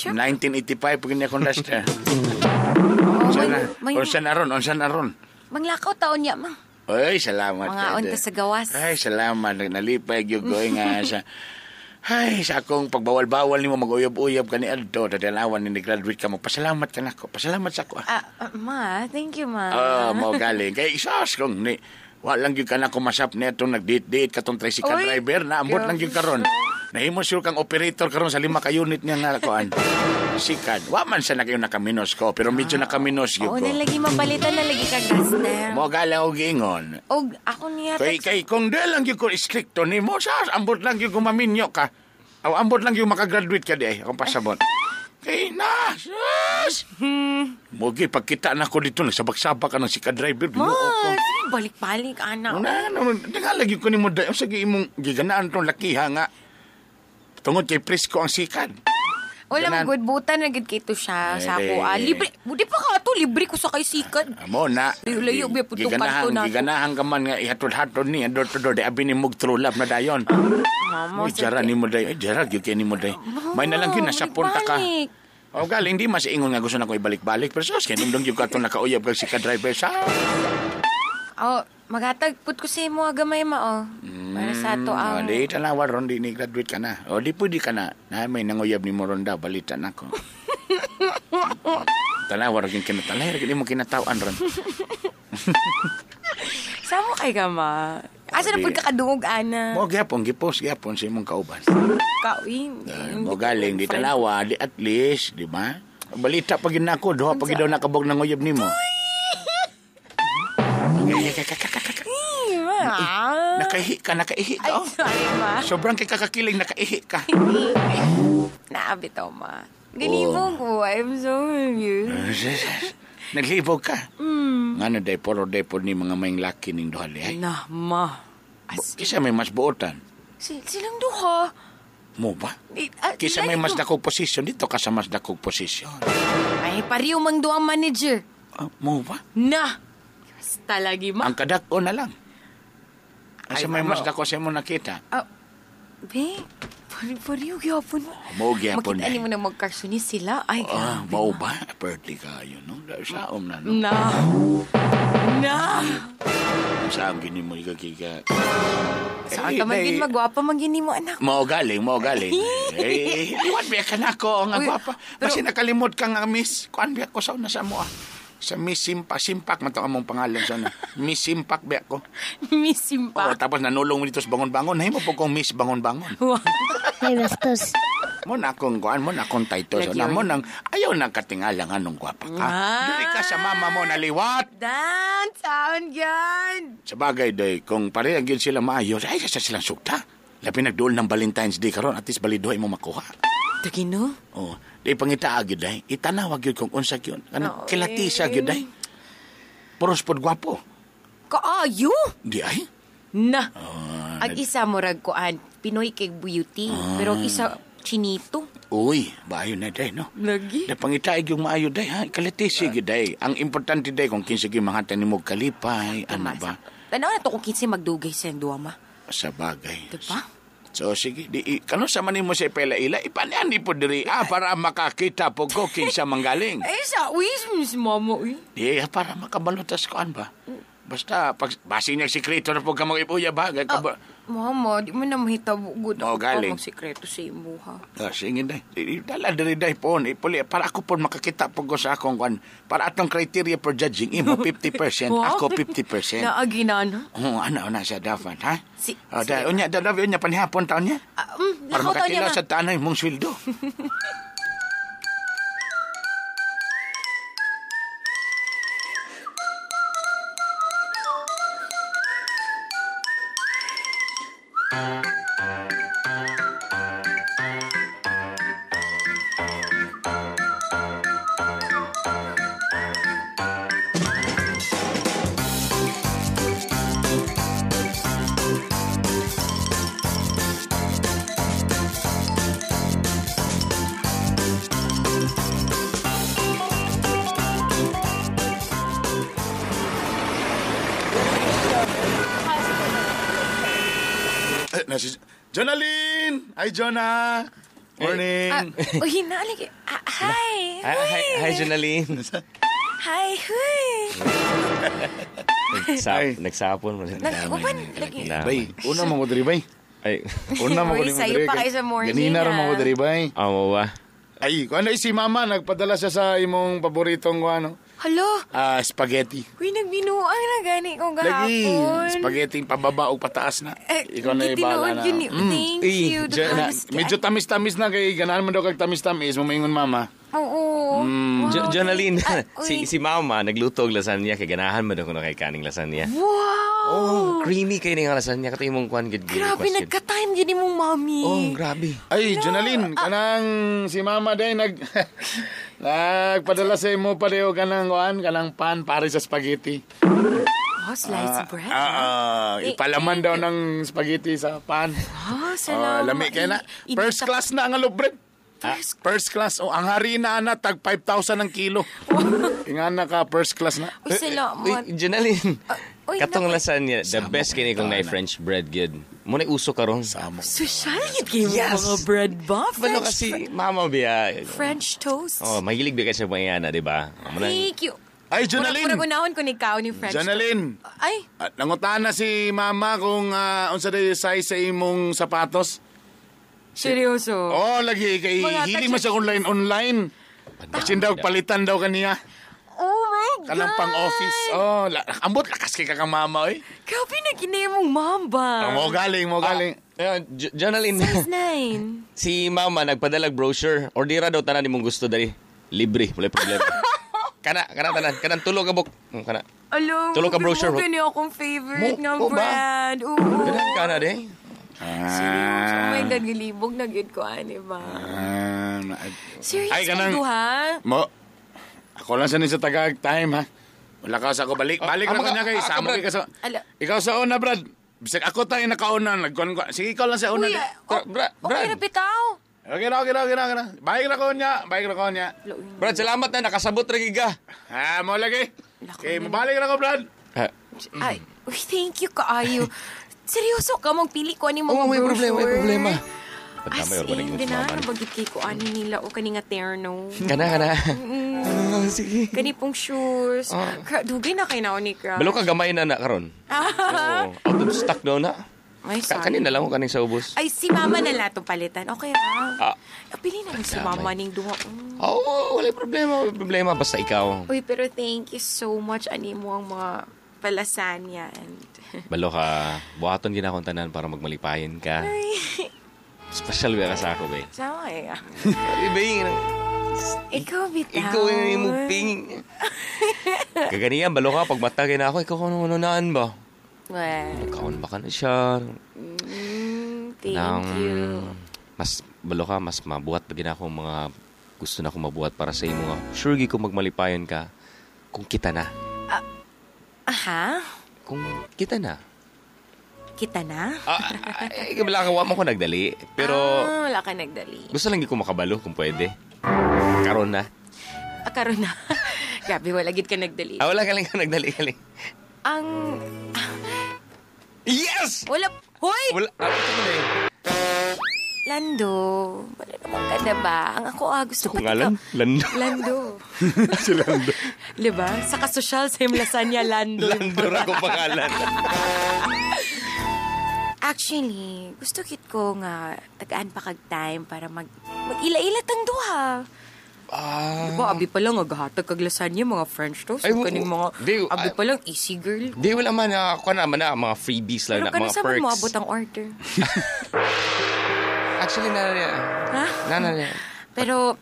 1985 pag niya akong duster. Oh, Unsa na? may, Unsa na ron? Unsa na ron? manglakaw taon niya, ma. Oy, salamat. Mga kay, on day. ka sa gawas. Ay, salamat. Nalipay gyud ko eh, nga sa Ay, sa akong pagbawal-bawal nimo mag-uyab-uyab ka ni adto, tatanawan ni graduate ka mo. Pasalamat ka nako. Pasalamat sa ako. Ah, ma, thank you, ma. Ah, mo galing. Kay isos kung ni wa lang gyud ka na kumasap nito nag-date-date katong tricycle Uy, driver na ambot lang gyud karon. Nahimo sure kang operator karon sa 5 ka unit niya nga kuan. Sikan. Wa man sa na kayo nakaminos ko, pero medyo nakaminos gyud Oo, ko. na lagi mapalitan na lagi ka duster. Mo galing og giingon. Og ako niya. Kay kung di lang gyud ko istrikto nimo sa ambot lang gyud ko maminyo ka. Aw ambot lang gyud makagraduate ka di ay akong pasabot. Kay na, sus! Mogi pagkita na ko dito nagsabak-sabak ka ng sika driver. Ma, Ginoo ko. sige, balik-balik, anak. Una, ano, tingalag yun ko ni mo dahil. Sige, imong giganaan tong lakiha nga. Tungod kay presko ang sikan. Wala Ganan. mo good butan na gid kito siya sa Eh, ako. Ah, libre. Budi pa ka to, libre ko sa kay sikat. Amo na. Layo-layo, biya, putong Giganahan, kanto na. giganahan ka man nga ihatod-hatod niya door to door. Di abi ni mog true love na dayon. Mama, Uy, jara ni mo day. Ay, jara, gyud kay ni mo day. May na lang yun, nasa punta ka. balik-balik. O galing, di mas ingon nga gusto na ko ibalik-balik. Pero sus, kaya nindong yung katong nakauyab kag sika driver sa. Oh, maghatag pud ko sa imo gamay ma oh. Para sa ato O, ang di tanawa ron, di ni graduate ka na. O, di pwede ka na. Na may nanguyab ni mo ron daw, balita na ko. Tanawa ron yung kinatalay, rin mo kinatawan ron. Samo kay ka ma. Asa na Di. pud ka kadungog ana? Mo gyapon, gipos gyapon sa imong kauban. Kauin. Mo galing, di tanawa, di at least, di ba? Balita pag yun ako, duha pag daw nakabog ng uyab nimo. Nakaihi ka, nakaihi ka. Ay, Oh. sorry ma. Sobrang kay kakakiling, nakaihi ka. Naabi to ma. Ganimo ko. I'm so amused. Naglibog ka. Ngano day, puro day po ni mga mayng laki ning duha di ay. Na, ma. As, Kisa may mas buotan. Silang duha. Mo ba? Di- ah, Kisa sila may mas dito. dakong posisyon, dito ka sa mas dakong posisyon. Ay, pariyo mang duha ang manager. Ah, mo ba? Na. Basta lagi ma. Ang kadako na lang. Ay, Asa may mas mama. dako sa imo nakita? Ah, be, pariyo gyapon. Mao gyapon, Makita eh. ni mo na magkarsunis sila. Ay, Ah, grabe. mao ba? Perti kayo, no? Saom na, no? Na. Na. Saom gini mo ikakiga. Sa ka man gid magwapa man gini mo anak. Mao galing, mao galing. Eh, liwat biya ka na ako, nga Uy, gwapa. pero- Kasi nakalimot ka nga, miss. Kuan biya ko sa una sa mo, ah. Sa Miss Simpak, Simpak man to among pangalan sa una. Miss Simpak biya ko. Miss Simpak. Oo, tapos nanulong mo dito sa bangon-bangon. Nahimo po kong Miss Bangon-Bangon. May bastos. Mo na akong kuan, mo na akong title. So, Lagi na yun. mo nang ayaw nang katingalang anong gwapa ka. Ah. Dili ka sa mama mo naliwat. Dan, sound yan. Sa bagay day, kung pareha gyud sila maayo, ay sa silang sugta. Labi nagduol ng Valentine's Day karon, at least baliduhay mo makuha. Tagino? Oh, di pangita gyud day. Itanaw gyud kung unsa gyud. Kanang Oo, kilatisa eh. gyud day. Puros pod gwapo. Kaayo? Di ay. Na. Ah, Ang isa murag kuan, Pinoy kay beauty, pero ang isa chinito. Uy, maayo na day no. Lagi. Da pangita yung maayo day ha. Kalatisi gyud day. Ang importante day kung kinsa gyud mahatan nimo kalipay, ano ba? Tanaw na to kung kinsa magdugay sa duwa ma. Sa bagay. Diba? So sige, di kano sa man nimo sa ipela-ila, ipaniani po diri ah, para makakita po ko kinsa manggaling. Eh sa uy, si mama uy. Di para makabalutas ko an ba? Basta pag basi niya sikreto na po ka mag-ipuya ba? Kay kaba- Mama, di mo na mahitabo gud. Oo, Ako pa galing. magsikreto sa imo ha. Ah, sige day. Dala diri day po ipuli para ako po makakita po ko sa akong kwan. Para atong criteria for judging imo 50%, Wow. ako 50%. Naagi na no. Oo, ano na siya dapat, ha? Si- Oh, da, unya, da, unya, panihapon taon niya. Ah, Para lakaw taon niya makatila ma. sa tanay mong sweldo. Na si Jonaline! Ay, Jonah! Morning! Ah, uy, naalagi. Ah, hi. Hi, hi, hi, Jonaline. Hi, huy. Nagsapon mo. Nag-uban lagi. Bay, una mo ko diri, bay. Ay. Una mo ko Uy, diri. sayo pa kayo sa morning, Ganina ra ah. mo ko diri, bay. Amo ba? Ay, kung ano si mama, nagpadala siya sa imong paboritong ano, Hala. ah, spaghetti. Uy, nagbinuang na gani ko Lagi, gahapon. spaghetti pababa o pataas na. Eh, Ikaw na gitinuod ibala na. yun eh. Thank you. Na, medyo tamis-tamis na kay ganahan mo daw kag tamis-tamis, mumingon mama. Oo. Wow. Jonaline, Ah, uy. si mama nagluto og lasagna kay ganahan mo daw kuno kay kaning lasagna. Wow. Oh, creamy kay ning lasagna katong imong kuan gid. Grabe, nagka-time yun imong mami. Oh, grabe. Ay, Jonaline, kanang si mama day nag nagpadala sa imo pa daw kanang kuan, kanang pan pare sa spaghetti. Oh, sliced bread. Ipalaman daw ng spaghetti sa pan. Oh, salamat. Lami kay na. First class na ang bread. First class. Oh, ang harina na tag 5,000 ang kilo. Ingana ka first class na. Uy, salamat. Uy, Jonaline. Uy, Katong lasagna, the best kini kung na French bread gid. Mo na uso karon. Social yun kayo Yes. mga bread ba? Balo French, kasi mama biya. French toast. Oh, mahilig biya kasi mayana, di ba? Mo na- Thank you. Ay, Jonaline. Murag unahon ko ni Kao ni French Jonaline. toast. Ay, At nangutan na si mama kung unsa day size sa imong sapatos. Seryoso? Oh, lagi kay Mga hili man siya online online. Kasi daw palitan daw kaniya. Oh my God! Kanang pang office. Oh, ambot lakas kay kakang mama oy. Grabe na ginay mong mamba. Oh, mo galing, mo galing. Jonaline. Size 9. Si mama nagpadalag brochure. Ordira daw tanan nimong gusto dali. Libre, wala problema. Kana, kana tanan, kanang tulo ka buk. Kana. Alam, Tulo ka brochure. Mo gani akong favorite Mo- nga mo ba? brand. Oo. Ganahan ka na de. Seryoso. Oh my God, gilibog na gid ko, ani ba? Serious Ay, kanang- kang duha? Mo. Ako lang sa ni sa Tagag time ha. Wala ka sa ako balik. Balik na ko niya kay samo kay ka sa. Ala. Ikaw sa una, Brad. Bisag ako tayo nakauna, nagkuan ko. Sige, ikaw lang sa una. Uy, okay na bitaw. Okay na, okay na, okay na, okay na. Balik na ko niya, balik na ko niya. Brad, salamat na nakasabot ra giga. Ha, mo lagi. Okay, mabalik na ko, Brad. Ay, uy, thank you kaayo. Seryoso ka, magpili ko ani mga Oh, may brochure. problema, may problema. As May in, urban ganahan na bagit kay ko ani nila o kani nga terno. Kana, kana. Mm. Sige. Kani pong shoes. Ah. Dugay na kay na ni crush. Balo ka gamay na na karon. Oo, out of stock daw na. Ay, sorry. Kanina lang ko kaning sa ubos. Ay, si mama na lang itong palitan. Okay ra. Ah. Pili na lang si mama ning duha. Mm. Oo, wala problema, wala problema basta ikaw. Uy, pero thank you so much ani mo ang mga palasanya and Balo ka, buhaton gina akong tanan para magmalipayin ka. Ay, Special ba ka sa ako, be? sama eh. Ay, be, Ikaw bitaw. ikaw yung imong ping. Kaganiyan, balo ka, pag matagay na ako, ikaw kung ano naan ba? Well, Nagkaon ba ka na siya? thank Nang, you. Mas, balo ka, mas mabuhat pa gina ako mga gusto na akong mabuhat para sa imo nga. Sure, gi ko magmalipayon ka kung kita na. Aha, Kung kita na. kita na? Ay, wala ka, wa mo ko nagdali. Pero, Ah, wala ka nagdali. gusto lang gi ko makabalo kung pwede. Karon na. Ah, karon na. Grabe, wala gid ka nagdali. Ah, wala ka lang ka nagdali ka lang. Ang... Yes! Wala... Hoy! Wala. Ah, ito na eh. Lando, wala naman ka na ba? Ang ako gusto ko Kung alam, Lando. Lando. Si Lando. Diba? Sa kasosyal, same lasagna, Lando. Lando ra kong pangalan. Actually, gusto kit ko nga tagaan pa kag time para mag-ila-ila tang duha. Ah. Diba, abi pa lang, aghatag kag lasagna, mga French toast, Ay, kaning mga, di, abi pa lang, easy girl. Di, wala man. Ako na man na, mga freebies lang Pero na, kano mga sa man perks. moabot ang order? Actually, na, na, Ha? na, na, na. Pero,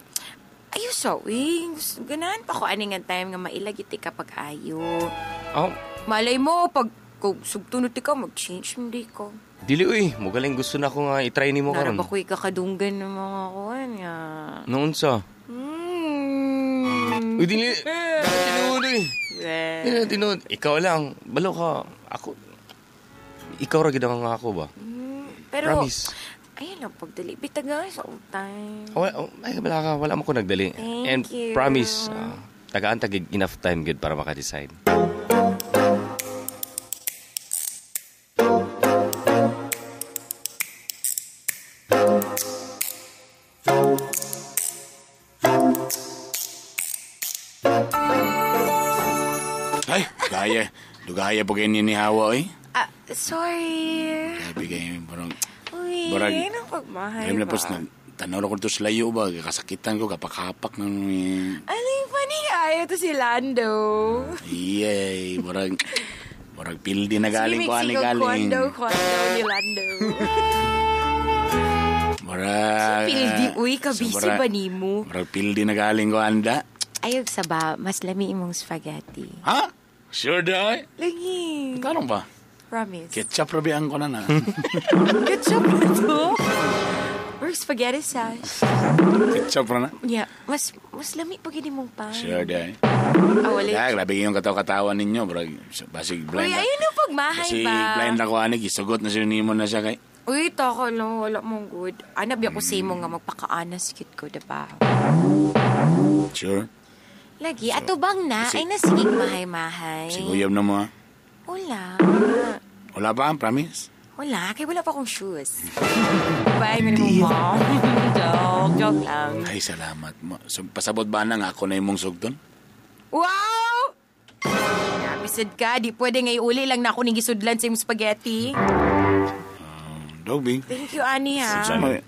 ayos so, eh. Ganahan pa ko ani nga time nga mailagit ka pag ayo. Oh, Malay mo, pag kung sugtunod ka, mag-change hindi ko. dili uy. Mugaling gusto na ko nga i-try nimo Nara karon. ba ko'y kakadunggan ng mga kuwan nga. Noon sa. Uy, dili. Tinuod uy. Eh. Dili tinuod. Ikaw lang. Balo ka. Ako. Ikaw ra gid ang nga ako ba? Pero, Promise. ayun lang, pagdali. Bitaga sa old time. Oh, wala, oh, ay, wala ka. Wala mo ko nagdali. Thank And you. promise, tagaan tagig enough time good para maka-decide. Dugaya. Dugaya po kayo ni Hawa eh. Ah, sorry. Grabe kayo. Parang, Uy, Barag- anong pagmahay alam na ba? po, tanaw na ko ito sa layo ba? Kasakitan ko, kapakapak ng... Ano yung funny ayaw to si Lando? Iyay, murag... Murag pildi na galing ko, ani Sige, galing. Kwando, kwando ni Lando. Murag... Pildi, uy, kabisi Murag- ba nimo? Murag pildi na galing ko, anda. Ayog sa ba, mas lami imong spaghetti. Ha? Sure day? Lagi. Karon ba? Promise. Ketchup rabi ang ko na na. Ketchup na to. Or spaghetti sauce. Ketchup ra na. Yeah, mas mas lami pag hindi mong pan. Sure day. Ah, wala. Ya, grabe yung katawa-katawa ninyo. Murag, basig blind. Uy, ayun ang pagmahay Kasi ba? blind ako, ani, gisugot na siya nimo na siya kay. Uy, tako lang, wala mong good. Ana, biya ko sa imo nga magpakaanas kit ko, diba? Sure. Lagi, ato bang na? Si- Ay, nasigig mahay-mahay. Siguyab na mo, ha? Wala. Wala pa, promise? Wala, kaya wala pa akong shoes. Bye, minimum mo. Joke, joke lang. Ay, salamat mo. So, pasabot ba na nga ako na imong sugton? Wow! Grabe, sad ka. Di pwede ngay uli lang na ako ning gisudlan sa imong spaghetti. Dog, Thank you, Ani, ha. Sa may,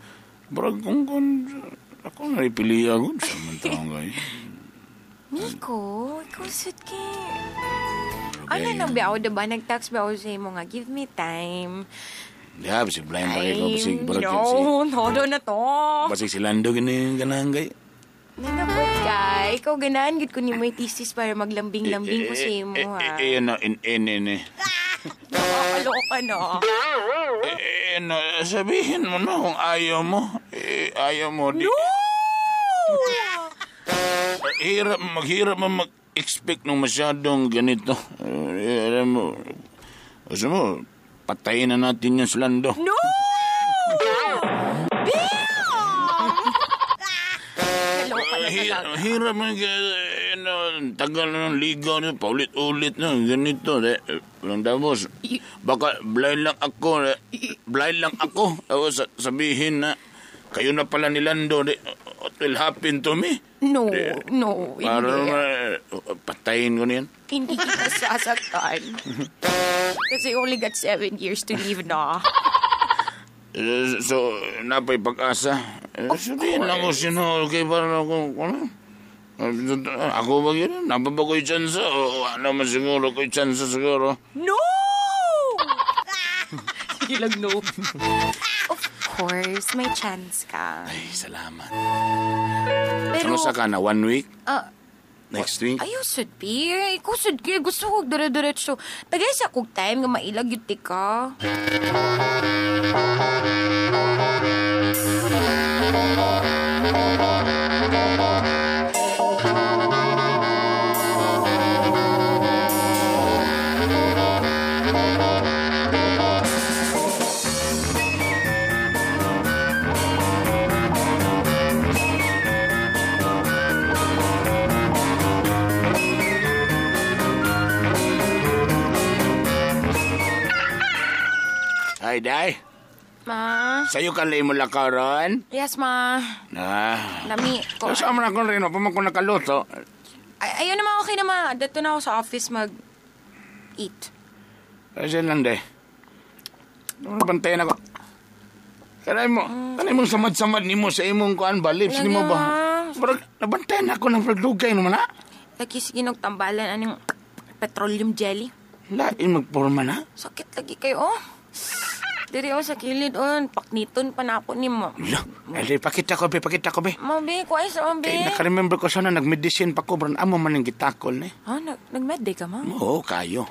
brag, kung ako na ipili ako sa mga taong kayo. Nico, ikaw sad kay. Ano nang ba ako, diba? Nag-text ba ako sa imo nga, give me time. Yeah, basig blind pa kayo. Basig, Ay, brag, si, no, todo na to. basig si Lando, gini, ganahan kayo. Nanabot ka. Ikaw ganahan, gid ko ni mo yung thesis para maglambing-lambing ko sa imo, ha. Eh, no, in, in, in, eh. Nakakaloka, no? Eh, no, sabihin mo na kung ayaw mo. Eh, ayaw mo. Di, No! Hirap, maghirap mo mag-expect ng masyadong ganito. Eh, alam mo, gusto mo, patayin na natin yung Lando. No! Bill! Naloka na talaga. Hirap mag, ano, tagal na ng ligaw niyo, paulit-ulit na, ganito. Eh, walang tapos, baka blind lang ako, eh, blind lang ako. Tapos sabihin na, kayo na pala ni Lando, eh, what will happen to me? No, no, Para hindi. patayin ko niyan. Hindi kita sasaktan. Kasi you only got 7 years to live na. Eh, so, napay pag-asa. Eh, sabihin lang ko sino, okay, para ako, ano? Ako ba yun? Napa ba ko'y chance? O, ano man siguro ko'y chance siguro. No! Sige lang, no. Of course, may chance ka. Ay, salamat. Pero, Kamusta ka na? 1 week? Ah, Next week? ayaw, sud, Pi. Ikaw, sud, kaya gusto ko dire-diretso. Tagay sa kog time nga mailag yun, ka. Ay, day. Ma? Sa'yo ka lang mo lakaron? Yes, ma. Ah. Lami ko. So, saan mo na akong rin? Pa man ko nakaluto. Ay, ayun naman, okay na, ma. Dito na ako sa office mag... eat. Kasi lang, day. Bantayan ako. Kanay mo, kanay mong samad-samad nimo sa imong kuan ba, lips Lagi, nimo ba? ah. Brag, nabantayan ako ng pagdugay naman, ha? Lagi sige nagtambalan anong petroleum jelly. Lain magporma na. Sakit lagi kayo, oh. Diri oh, sa kilid, oh. Pakniton pa na ako ni mo. Lo, ay, pakita ko, be, pakita ko, be. Mabi, kuhay sa mabi. Kay naka-remember ko sana, nag-medicine pa ko, bro. Amo man ang gitakol, eh. Ah, nag-med day ka, ma? Oo, kayo.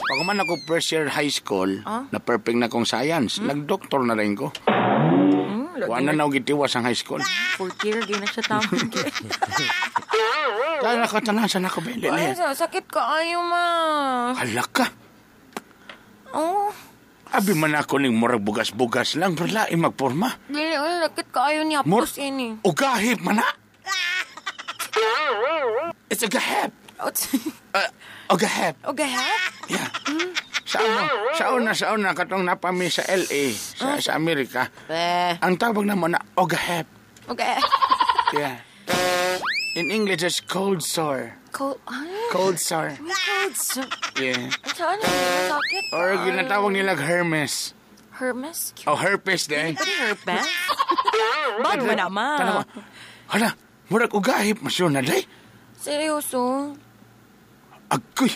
Pag man ako first year high school, Ah? na perfect na kong science, nag-doktor na rin ko. Lagi Wala na ako gitiwas ang high school. Fourth year, di na siya tama. Kaya nakatanasan ako, be. Ay, Lili. sakit ka ayo, ma. Hala ka. Oh, Abi man ako ning murag bugas-bugas lang, pero lain magporma. dili, oh, sakit ka ayo niya. Mur- Pus ini. Ugahip man na. It's a gahip. Ugahip. Ugahip? Yeah. Sa ano, sa una, katong napami sa LA, sa Amerika, Be. ang tawag naman na ogahep. Okay. Yeah. In English, it's cold sore. Cold, ay, Cold sore. may cold sore. Yeah. Saan ang sakit? Or ginatawag nila Hermes. Hermes? Oh, herpes de. Pwede herpes? Bago ba naman? Tanawa. Hala, murag ugahip masyo na day. Seryoso? Agoy.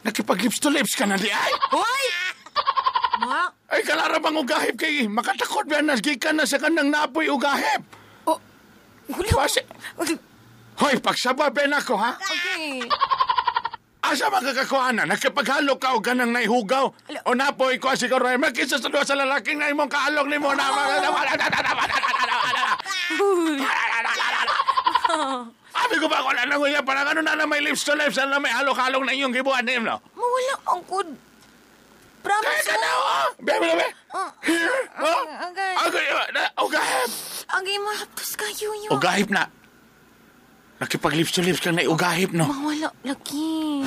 Nakipag-lips to lips ka na di ay. Hoy! Ma? Ay, kalara bang ugahip kay makatakot ba na gikan na sa kanang napoy ugahip. Oh, wala. Basi. Hoy, pagsaba ben ako ha. Okay. Asa makakakuha na? Nakipaghalo ka o ganang naihugaw? O napoy ko siguro ay makisa sa duha sa lalaking na imong kaalog nimo na. Abi ko ba ko na nanguya parang ano na na may lips to lips na may halok-halok na inyong gibuhat nimo no? Mawala ang good. Promise Kaya ka na oh! Bebe, bebe! Here! Oh! Agay. Agay! Ugahip! Agay, mahaptos kayo yun. Ugahip na! Nakipag lips to lips ka na ugahip no? Mawala lagi.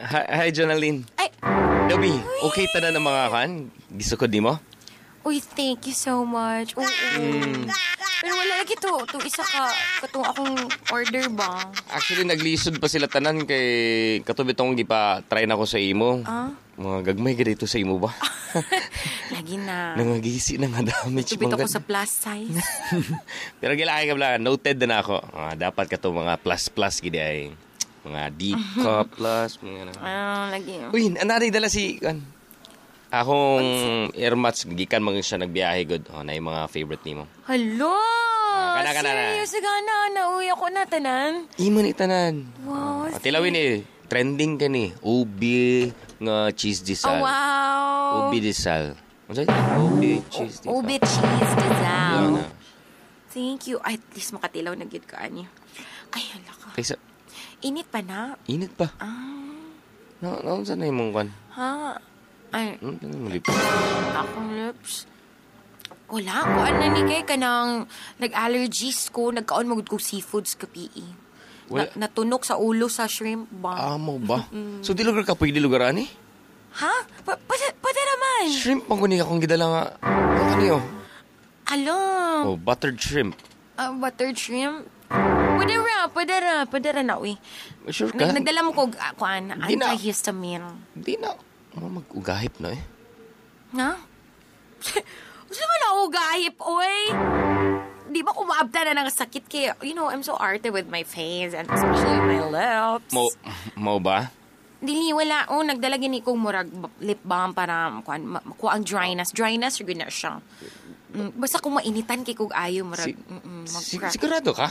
Hi, Jonaline. Ay! Dobby, okay tanan ng mga kan? Gisukod di mo? Uy, thank you so much. Oo. Pero wala lagi to. To isa ka, katong akong order ba? Actually, naglisod pa sila tanan kay katubi tong gipa try na ko sa imo. Ah? Mga gagmay ka dito sa imo ba? Lagi na. Nangagisi na nga damage. Tubit mga ako sa plus size. Pero gilaki ka bla, noted na ako. Dapat ka to mga plus plus gidi ay. Mga deep cup plus, mga ano. Ah, lagi. Uy, anari dala si kan. Akong airmats gikan man siya nagbiyahe good. Oh, na yung mga favorite nimo. Hello! Kana, kana, na. Seryoso ka na. Nauwi ako na, tanan. Imo ni tanan. Wow. Tilawin eh, trending ka ni. Ubi nga cheese disal. Oh, wow. Ubi disal. Unsa? Ubi cheese disal. Ubi cheese disal. Yun na. Thank you. Ay, at least makatilaw na gid ka ani. Ay, hala ka. Kaysa Init pa na. init pa. Ah. Na, naunsa na imong kwan? Ha? Ay, Ano mo lip? akong lips. Wala. Kuan na ni kay kanang nag-allergies ko. Nagkaon magud ko seafoods ka PE. Wala. Na, natunok sa ulo sa shrimp ba? Amo ba? So di lugar ka pwede lugar ani? Ha? Pwede naman. Shrimp ang kunin akong gidala nga. Ano kaniyo? Alam. Oh, buttered shrimp. Buttered shrimp. Pwede ra, pwede ra na, uy. Sure ka? Nagdala mo ko, kuan, Di na. antihistamine. Di na. Mag-ugahip no eh. Ha? Gusto mo na ugahip, oy? Di ba kumaabta na ng sakit kaya, you know, I'm so arte with my face and especially my lips. Mo ba? Dili, wala. Oh, nagdala gini kong murag lip balm para kuan, makuha ang dryness. Dryness, yun na siya. Basta kung mainitan kay kog ayo, murag, mag-crack. Sigurado ka?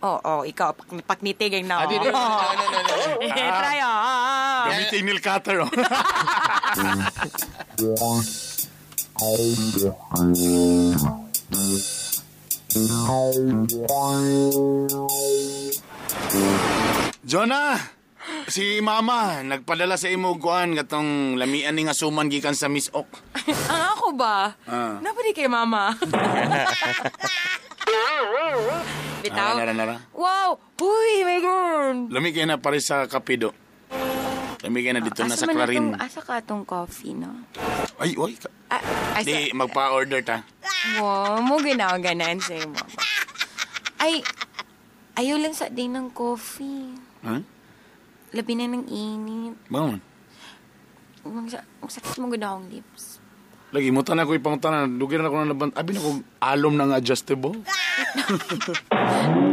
Oo, ikaw, paknitig na. Ah, di, di, no, no, no, no. Eh, try, ah. Gamitin nail cutter, oh. Jonah, si Mama nagpadala sa imo kuan katong lamian ni nga suman gikan sa Miss Ok. Ang ako ba? Ah. Napadi kay Mama. Bitaw. Ah, nara, nara. Wow! Uy, my God! Lami kay na pare sa kapido. Lami kay na dito na Asa sa man Clarin. atong- Asa ka atong coffee, no? Ay, oy. Ay, Di, magpa-order ta. Wow, mo ginaganan sa imo. Ay, ayaw lang sa day ng coffee. Huh? Labi na ng init. Bangon. Magsakit mo gud akong lips. Lagi mo tanan ko ipangutanan, dugay na ako na nabant. Abi na ko alom na nga adjustable.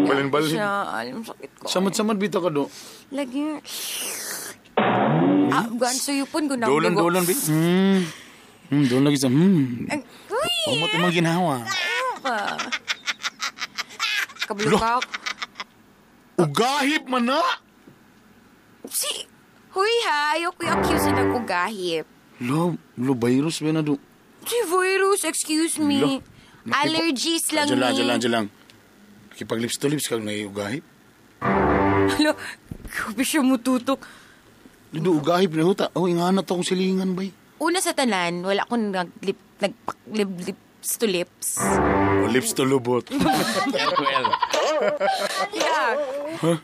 Balin-balin. Siya, alam, sakit ko. Samad-samad bitaw ka do. Lagi. Ah, gan suyupon ko na. Dolon-dolon bi. Dolon lagi sa Uy! Umot imong ginawa. Ano ka? Kablukak. Ugahip man na. Si, huy ha, ayoko yung accuse na nag-ugahip. Lo, lo virus ba na do? Si virus, excuse me. Lo, Allergies lang Diyan lang, ni. diyan lang, diyan lang. Kipag lips to lips kag naiugahip. Hala, grabe siya mututok. Dudo ugahip na huta. Oh, ingana to akong silingan bay. Una sa tanan, wala akong nag-lip, nag-lip, lips to lips. O lips to lubot. Well, Yeah. Huh?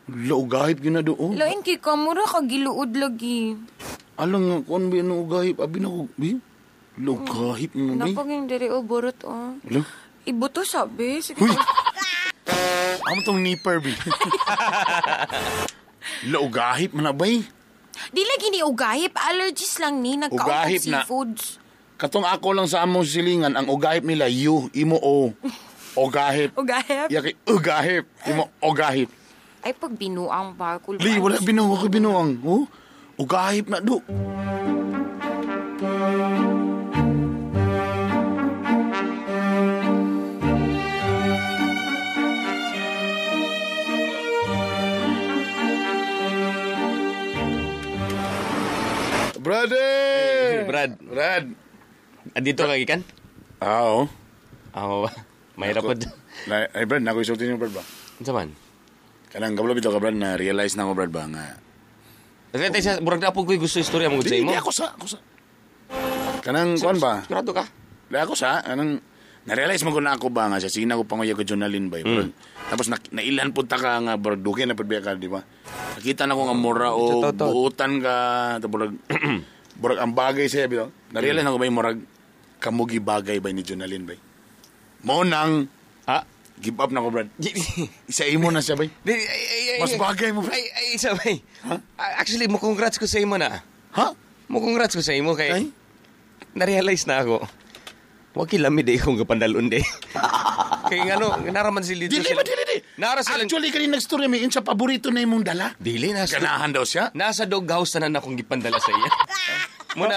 Lo ugahip gyud na do. Oh. Lain kay kamura ka giluod lagi. Alam nga kuan ba ano ugahip abi na ko. Bi. Lo ugahip mo bi. Napag yung diri o burot oh. Lo. Ibuto sabi. Sige. Huy. Amo tong nipper bi. Lo ugahip man na bay. Di lagi ni ugahip. Allergies lang ni. Nagkaon Ugahip na. seafoods. Katong ako lang sa among silingan, ang ugahip nila, you, imo o. Ugahip. Ugahip? Yaki, ugahip. Imo, ugahip. Ay, pag binuang ba? Kulbaan. Li, wala binuang, ako binuang. Oh? Ugahip na do. Brother! Brad. Brad. Andito ka gikan? Ah, oo. Oo. Mahirap po. Ay, Brad, nako isulti niyo, Brad ba? Unsa man? Kanang kabalo bitaw ka, Brad, na realize na ko, Brad ba, nga. Kasi tayo sa murag na po ko'y gusto istorya mo gud sa Di, imo. di, ako sa, ako sa. Kanang, kuan ba? Sigurado ka? Di ako sa, kanang, na-realize mo ko na ako ba nga, sa sige na ko panguya ko Jonalyn ba, Brad. Tapos na, nailan punta ka nga, Brad, dukin na pud ka, di ba? Nakita na ko nga mura o buutan ka, tapos murag, murag ang bagay siya, bitaw. Na-realize na ko ba yung murag, kamugi bagay ba ni Jonalyn ba? Mo nang, give up na ko, Brad. Isa imo na siya, bay. Mas bagay mo, Brad. Ay, ay, isa bay. Actually, mo congrats ko sa imo na. Ha? Mo congrats ko sa imo kay na-realize na ako. Wa kilami day kung kapandalon day. Kay ngano, naraman sila dito. Dili ba, dili, dili. Nara sila. Actually, kanina nag-story may insa paborito na imong dala. Dili nasa Ganahan daw siya. Nasa doghouse tanan akong gipandala sa iya. Muna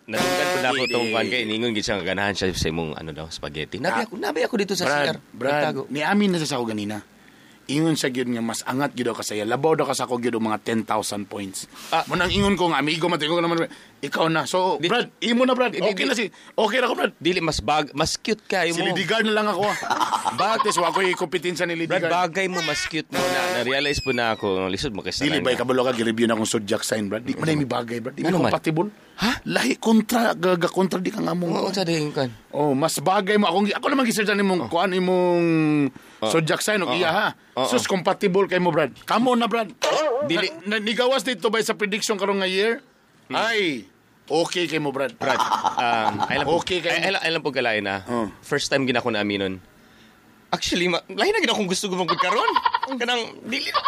nadunggan po na ako tong kuan kay ningon gid siya nga ganahan siya sa imong ano daw spaghetti. Nabi ako dito sa Brad, CR. Brad, Nagtago. ni amin na sa ako ganina. Ingon siya gyud nga mas angat gyud daw ka sa iya. Labaw daw ka sa ako gyud og mga 10,000 points. Ah. Mo nang ingon ko nga amigo matingo ko naman. Ikaw na. So, Brad, imo na Brad. Okay na si. Okay na ko Brad. Dili mas bag mas cute kayo Si mo. Lidigard na lang ako. Bag Tes wa ko'y kompetensya ni Brad, Lidigard. bagay mo mas cute mo na. Na-realize po na ako. Lisod mo kay Dili ba kabalo ka gi-review na akong zodiac sign Brad. Di man na mi bagay Brad. Di mi Ano man? compatible. Ha? Lahi kontra gaga kontra di ka nga mong. Oo, sa ding kan. Oh, mas bagay mo akong ako naman gisertan nimong kuan imong zodiac sign og Oo. iya ha. Oo. Sus compatible kay mo Brad. Kamo na Brad. Dili na, nigawas dito ba sa prediction karon nga year? Ay, okay kay mo Brad. Brad, ay lang po, Okay kay ay, ay, ay lang po kalain na. First time gina ko na aminon. Actually, lahi na gina akong gusto ko karon. Kanang dili na.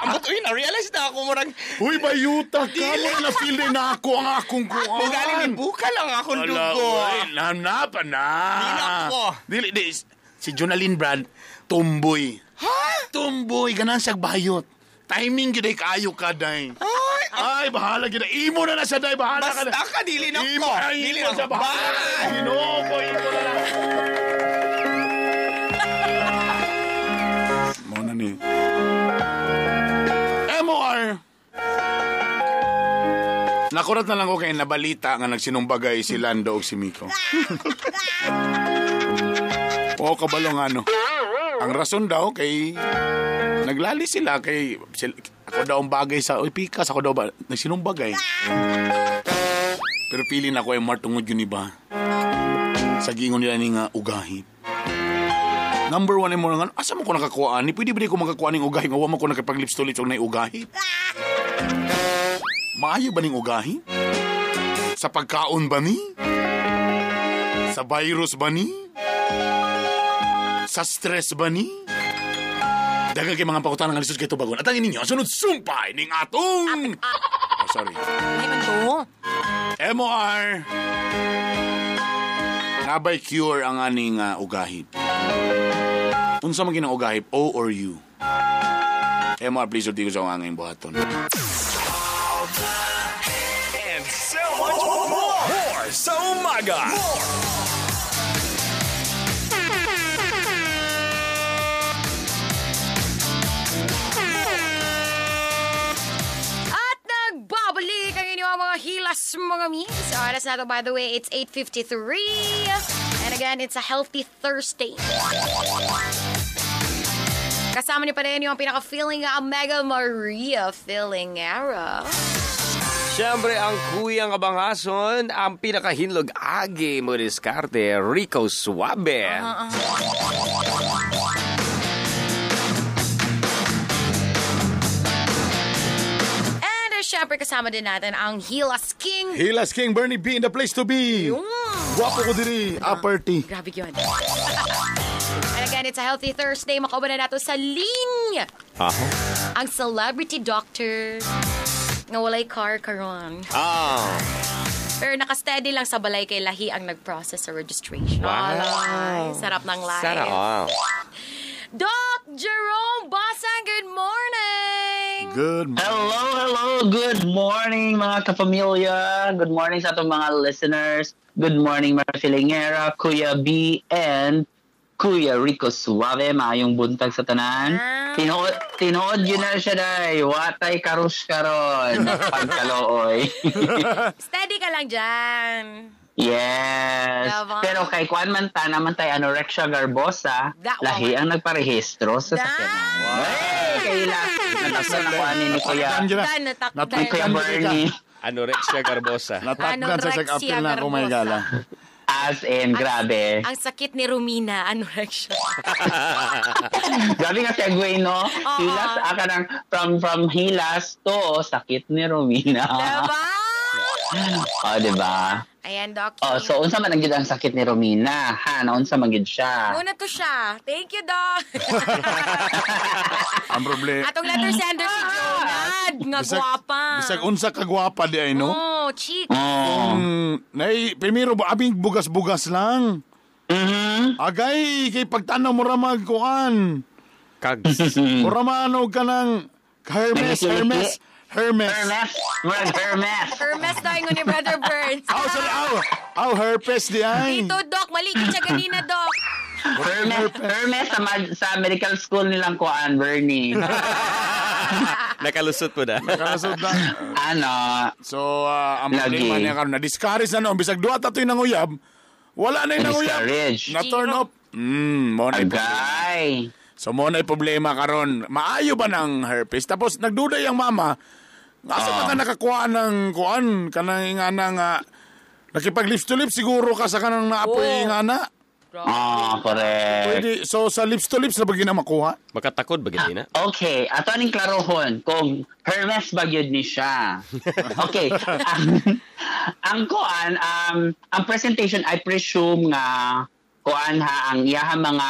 Ambot uy, na-realize na ako murag. Uy, bayuta ka mo na feel din na ako ang akong kuan. Mugali ni buka lang akong Ala, dugo. uy, na pa na. Di na ako. Dili, di. Si Jonalyn Brad, tumboy. Ha? Tumboy, ganan siya bayot. Timing gyud ay kaayo ka day. Ay, bahala gyud. Imo na na siya day, bahala ka na. Basta ka, dili na Imo, ko. ay, Dili imo na siya, ko. bahala ka na. Ginoo ko, imo na lang. Mo na ni. MOR. Nakurat na lang ko kay nabalita nga nagsinumbagay si Lando ug si Miko. O kabalo nga ano. Ang rason daw kay naglali sila kay ako daw ang bagay sa oy pikas ako daw ba nagsinumbagay. Pero pili na ko ay martungod yun iba. Sa gingon nila ni nga ugahit. Number one ay mo nga, asa mo ko nakakuha ni? Pwede ba di ko makakuha ning ugahit? Nga wa mo ko nakapaglips to lips og nay ugahit. Maayo ba ning ugahit? Sa pagkaon ba ni? Sa virus ba ni? Sa stress ba ni? Daghang kay mga pakutan nga lisod kay tubagon. At ang ninyo, ang sunod sumpay ning atong... Oh, sorry. Ay, man to. MOR. Nabay cure ang aning ugahip. Unsa man ginang ugahip, O or U? MOR, please sulti ko sa akong angay buhaton. And so much more. More sa umaga. More. At nagbabalik ang inyong mga hilas, mga mis. Oras na to, by the way, it's 8:53. And again, it's a healthy Thursday. Kasama niyo pa rin yung pinaka-feeling nga Mega Maria Feelingera. Siyempre, ang kuyang abanghason, ang pinakahinlog agi mo diskarte, Rico Suave. And syempre kasama din natin ang Hilas King. Hilas King Bernie B in the place to be. Gwapo ko diri, upper T. Grabe yun. And again, it's a healthy Thursday. Makauban na nato sa linya. Aha. Ang celebrity doctor nga walay car karon. Ah. Pero nakasteady lang sa balay kay lahi ang nag-process sa registration. Wow. Alay, sarap ng life. Sana all. Doc Jerome Basang, good morning! Good morning. Hello, hello. Good morning, mga kapamilya. Good morning sa atong mga listeners. Good morning, Marfilingera, Kuya B, and Kuya Rico Suave. Maayong buntag sa tanan. Tinuod, tinuod yun na siya, day. Watay karus karon. Pagkalooy. Steady ka lang dyan. Yes. Diba? Pero kay Kuan man ta naman tay anorexia garbosa, Da- lahi ang nagparehistro sa sakyanan. Hey, kaila. Nataksan na kuan ni Kuya. Natakdan, natakdan. Ni Kuya Bernie. Anorexia garbosa. Natakdan sa Anorexia sag-apil na ako may garbosa. gala. As in, grabe. Ang sakit ni Romina, anorexia. Grabe nga segue, no? Hilas, aka ng, from hilas to sakit ni Romina. Diba? Oh, diba? Ayan, Doc. Oh, so unsa man ang gyud ang sakit ni Romina? Ha, naunsa man gyud siya? Muna to siya. Thank you, Doc. Ang problema. Atong letter sender si Jonad. Nga gwapa. Bisag unsa ka gwapa di ay, no? Oh, cheek. Nay, primero abing bugas-bugas lang. Mm-hmm. Agay, kay pagtanaw mo ra magkuan. Kags. Mura man og kanang Hermes, Hermes, Hermes. Hermes, murag Hermes. Hermes daw ingon ni Brother Burns. Aw, sorry, aw. Aw, herpes di ay. Dito, Doc. Mali ka siya ganina, Doc. Hermes, Hermes sa, sa medical school nilang kuan, Bernie. Nakalusot po na. Nakalusot na. Ano? So, ang Lagi. problema niya karon na-discourage na noon. Bisag duha ta to'y nanguyab. Wala na yung nanguyab. Na-discourage. Na turn off. Mo na yung problema. Agay. So, mo na yung problema karon. Maayo ba ng herpes? Tapos, nagduday ang mama. Asa ba ka nakakuha ng kuan? Kanang nga na nga. Nakipag lips to lips siguro ka sa kanang naapoy nga na. Ah, correct. Pwede. So, sa lips to lips na ba makuha? Makatakod ba gid na? Okay, ato aning klarohon kung Hermes ba gyud ni siya. Okay. Ang kuan ang presentation I presume nga kuan ha ang iyaha mga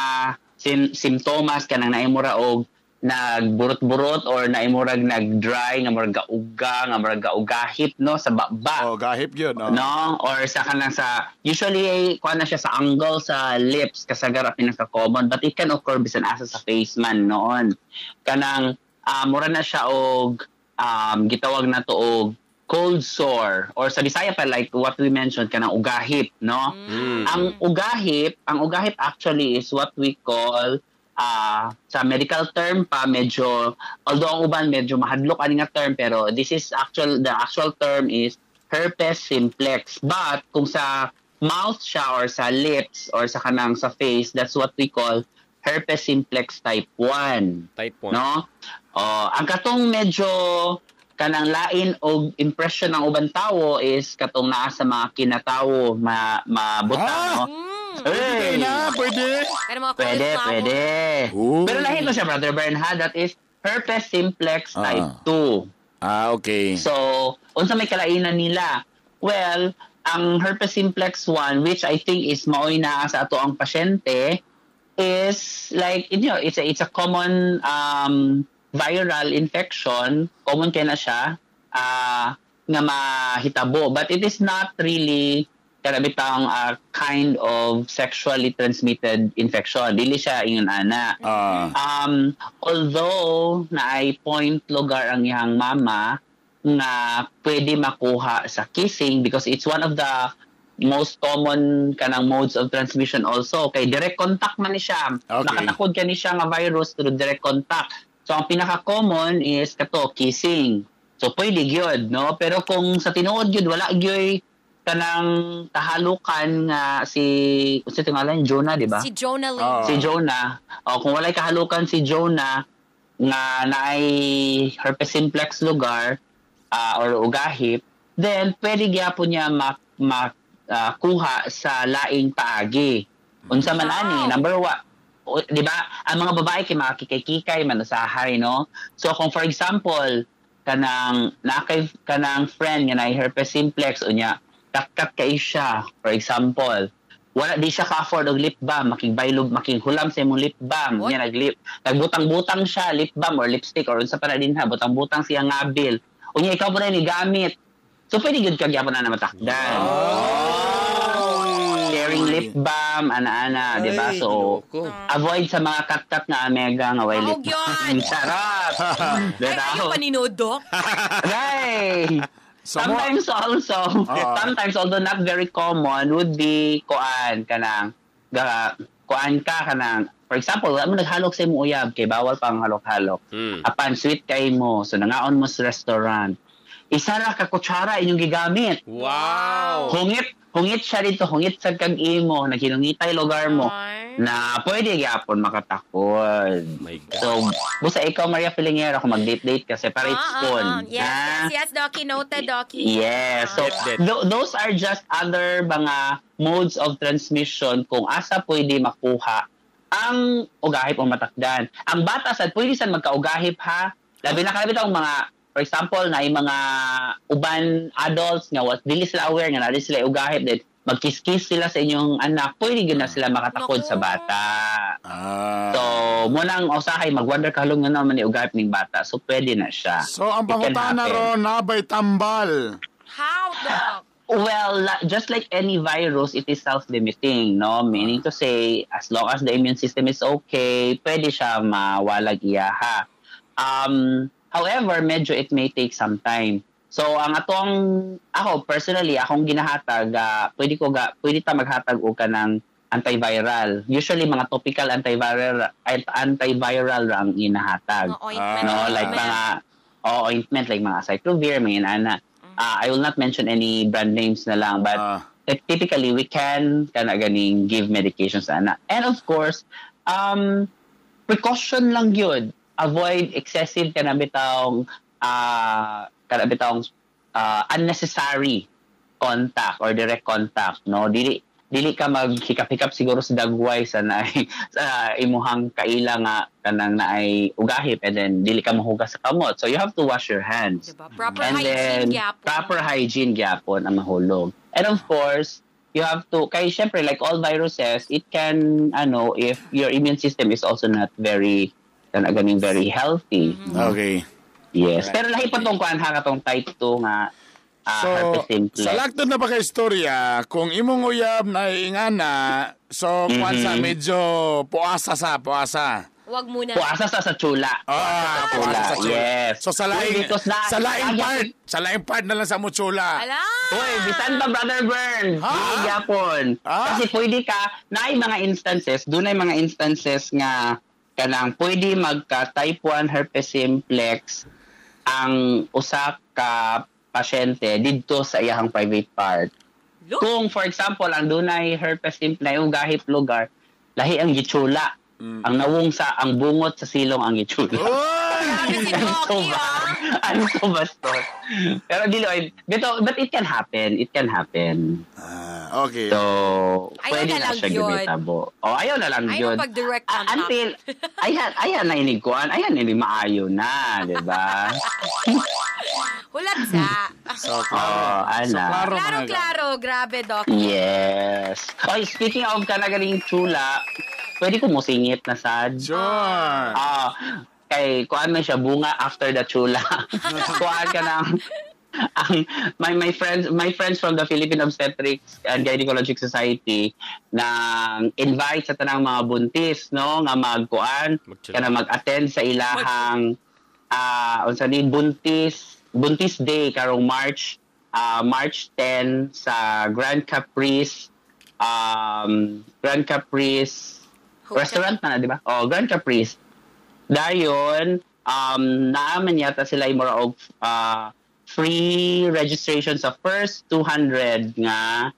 simptomas kanang naimura og nagburot-burot or naimurag nag-dry nga murag gauga nga murag gaugahip no sa baba. Oh, gahip yun. Oh. No? Or sa kanang sa usually kuan na siya sa angle sa lips kasagara pinaka common but it can occur bisan asa sa face man noon. Kanang mura na siya og gitawag na to og cold sore or sa Bisaya pa like what we mentioned kanang ugahip no. Ang ugahip actually is what we call sa medical term pa medyo although ang uban medyo mahadlok ani nga term pero this is actual the actual term is herpes simplex but kung sa mouth siya or sa lips or sa kanang sa face that's what we call herpes simplex type 1. Type 1. No? Oh, ang katong medyo kanang lain og impression ng ubang tawo is katong naa sa mga kinatawo mabuta no. Pwede na, pwede. Pero mga Pwede, cauliflower. pwede. Pero lahi ko siya, Brother Bernhard. That is herpes simplex type 2. Ah, okay. So, unsa may kalainan nila? Well, ang herpes simplex 1, which I think is maoy na sa ato ang pasyente, is like, you know, it's a common viral infection. Common kay na siya nga mahitabo. But it is not really karabitang kind of sexually transmitted infection. Dili siya ingon ana. Although naay point lugar ang iyang mama nga pwede makuha sa kissing because it's one of the most common kanang modes of transmission also. Kay direct contact man ni siya. Okay. Nakatakod ka ni siya nga virus through direct contact. So ang pinaka-common is kato kissing. So pwede gyud, no? Pero kung sa tinuod gyud wala gyud kanang kahalukan nga si unsa to ngalan, Jonah, di ba? Si Jonah Lee. Si Jonah. O kung walay kahalukan si Jonah nga naay herpes simplex lugar or ugahip, then pwede gyapon niya makuha sa laing paagi. Unsa man ani, number one, di ba? Ang mga babae kay mga kikay-kikay man usahay, no? So kung for example, kanang nakay kanang friend nga naay herpes simplex unya katkat kay siya, for example, wala di siya ka-afford og lip balm, makigbaylog, makighulam sa imong lip balm, niya naglip, nagbutang-butang siya lip balm or lipstick or unsa pa na din ha, butang-butang siya ngabil. Unya ikaw pa rin gamit. So pwede gyud ka gyapon na matakdan. Sharing lip balm, ana-ana, di ba? So avoid sa mga katkat na amega nga way lip balm. Sarap. Ay, ayaw paninood, Dok. Right. Sometimes also, sometimes although not very common, would be kuan kanang kuan ka kanang, for example, wala mo naghalok sa imong uyab kay bawal pang halok-halok. Apan sweet kay mo, so nangaon mo sa restaurant. Isa ra ka kutsara inyong gigamit. Wow. Hungit siya dito, hungit sa kag imo, naghinungitay lugar mo na pwede gyapon makatakod. So, busa ikaw Maria Filingera kung mag-date-date kasi para it's fun. Yes, yes, Doki. Noted, Doki. Yes. So, those are just other mga modes of transmission kung asa pwede makuha ang ugahip o matakdan. Ang bata sad pwede sad magkaugahip ha. Labi na kalabi ang mga, for example, na yung mga uban adults nga what dili sila aware nga na sila ugahip, then magkiss-kiss sila sa inyong anak, pwede gyud na sila makatakod sa bata. So, munang usahay magwonder ka halong nga naman ni ugahip ning bata. So, pwede na siya. So, ang It can pangutana happen. ron, nabay tambal. How, Doc? Well, just like any virus, it is self-limiting, no? Meaning to say, as long as the immune system is okay, pwede siya mawalag iya, ha? However, medyo it may take some time. So, ang atong, ako, personally, akong ginahatag, pwede ta maghatag og kanang antiviral. Usually, mga topical antiviral ra ang ginahatag. Ointment, No? Like ointment. mga, ointment, like mga acyclovir, mga inana. I will not mention any brand names na lang, but typically, we can kana ganing give medications ana. And of course, precaution lang yun. Avoid excessive kana bitawng unnecessary contact or direct contact, no? Dili ka maghikap-hikap siguro sa dagway sa naay sa imuhang kaila nga kanang naay ugahip, and then dili ka mahugas sa kamot. So you have to wash your hands. Diba? Proper And hygiene then, gyapon. Proper hygiene gyapon ang mahulog. And of course, you have to, kay syempre, like all viruses, it can, if your immune system is also not very, ganing very healthy. Okay. Yes. Alright. Pero lahi pa tong kuan ha, katong type 2 nga So, herpes simplex. sa laktod na ba kay istorya, kung imong uyab na ingana, so kuan sa medyo puasa sa, puasa. Wag muna. Puasa sa chula. Ah, puasa sa chula. Yes. So sa laing, Uy, because sa laing part, sa laing part na lang sa mo chula. Ala! Uy, bisan pa, Brother Bern. Dili gyapon. Kasi pwede ka, naay mga instances, dunay mga instances nga kanang pwede magka type 1 herpes simplex ang usa ka pasyente didto sa iyahang private part. Kung for example, ang dunay herpes simplex yung gahip lugar, lahi ang gitsula. Ang nawong sa ang bungot sa silong ang gitsula. Grabe si Doki, ah. Ano to bastos? Pero dili oy, but it can happen. It can happen. Okay. So, Ayaw pwede na na lang siya yun. gumitabo. Oh, ayaw na lang Ayaw yun. pag direct contact. Until ayan na inig kuan, ayan inig maayo na, di ba? Hulat sa. So, Oh, ana. Klaro, klaro. Grabe, Doki. Yes. Oy, speaking of kanagaling chula, pwede ko musingit na sad. Sure. Ah, kay kuan man siya bunga after the chula. Kuan ka ng ang my friends from the Philippine Obstetrics and Gynecologic Society nang invite sa tanang mga buntis no nga magkuan kana mag-attend sa ilahang unsa ni buntis day karong March March 10 sa Grand Caprice restaurant na, di ba? Oh, Grand Caprice. Dayon, naaman yata sila yung mura og Free registration sa first 200 nga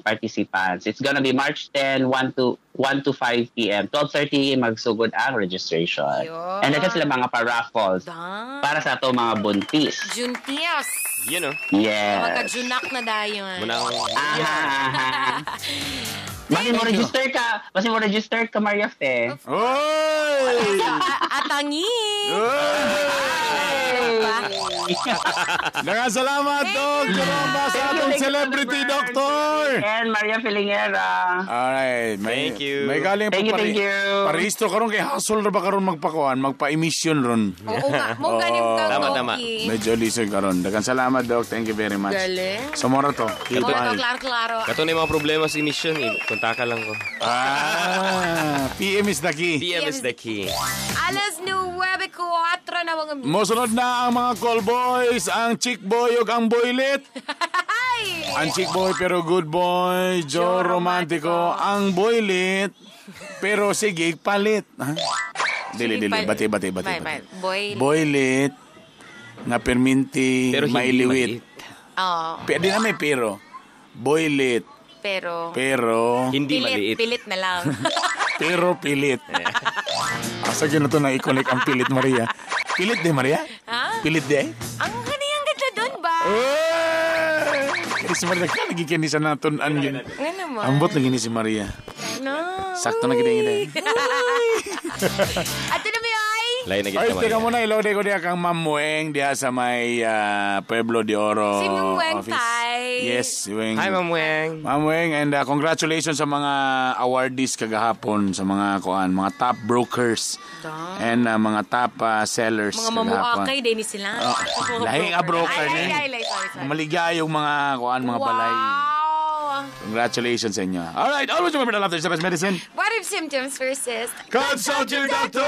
participants. It's gonna be March 10, 1 to 5 p.m. 12:30 magsugod ang registration. Yun. And daghan sila mga pa-raffles para sa ato mga buntis. Juntias. You know. Yes. Magka-junak na dayon. Aha, aha. Basin mo register ka, Maria Fe. Oy! Atangi! Daghang salamat, Doc Jerome, sa atong celebrity doctor. And Maria Felingera. Alright. May, Thank you. May galing Thank you, thank you. Parehistro karon kay hasol ra ba karon magpakuan, magpa-emission ron. Oo nga. Mo ganim ka, Tama, tama. Doki. Medyo lisod karon. Daghang salamat, Doc. Thank you very much. Galing. So mora to. Mora to, klaro-klaro. Kato na yung mga problema sa emission, eh. Kontaka lang ko. Ah, PM is the key. PM is the key. Alas 9:04 na mga Mosunod na ang mga call boys, ang chick boy ug ang boylet. Ang chick boy pero good boy, Joe Romantico, ang boylet pero sige palit. Ha? Dili dili, bati bati bati. Bye, bati. bye. Boy. Boylet nga perminti Pero hindi mailiwit. maliit. Oo. Pwede na may pero. Boylet Pero. pero Hindi Pilit, maliit. pilit na lang. Pero pilit. Asa gina to na i-connect ang pilit, Maria? Pilit di, Maria? Ha? Pilit di? Ang kaniyang ganda dun ba? Kaya si Maria, kaya lagi kini sa natunan yun. Nga naman. Ambot lagi ni si Maria. No. Sakto na gini gini. Ato na ba ay? Lain na Ay, kita, teka Maria. muna, ilaw ko diya kang Ma'am Weng diya sa may Pueblo de Oro Si Ma'am Weng office. Tay. Yes, si Weng. Hi, Ma'am Weng. Ma'am Weng, and congratulations sa mga awardees kagahapon, sa mga kuan, mga top brokers and mga top sellers Mga kagahapon. mamuakay din sila. Oh, lahing a broker Ay, ni. ay, ay, ay, sorry, sorry. Maligayong mga kuan, mga balay. Wow. Congratulations sa inyo. Alright, always remember to love is the best medicine. What if symptoms persist? Consult your doctor!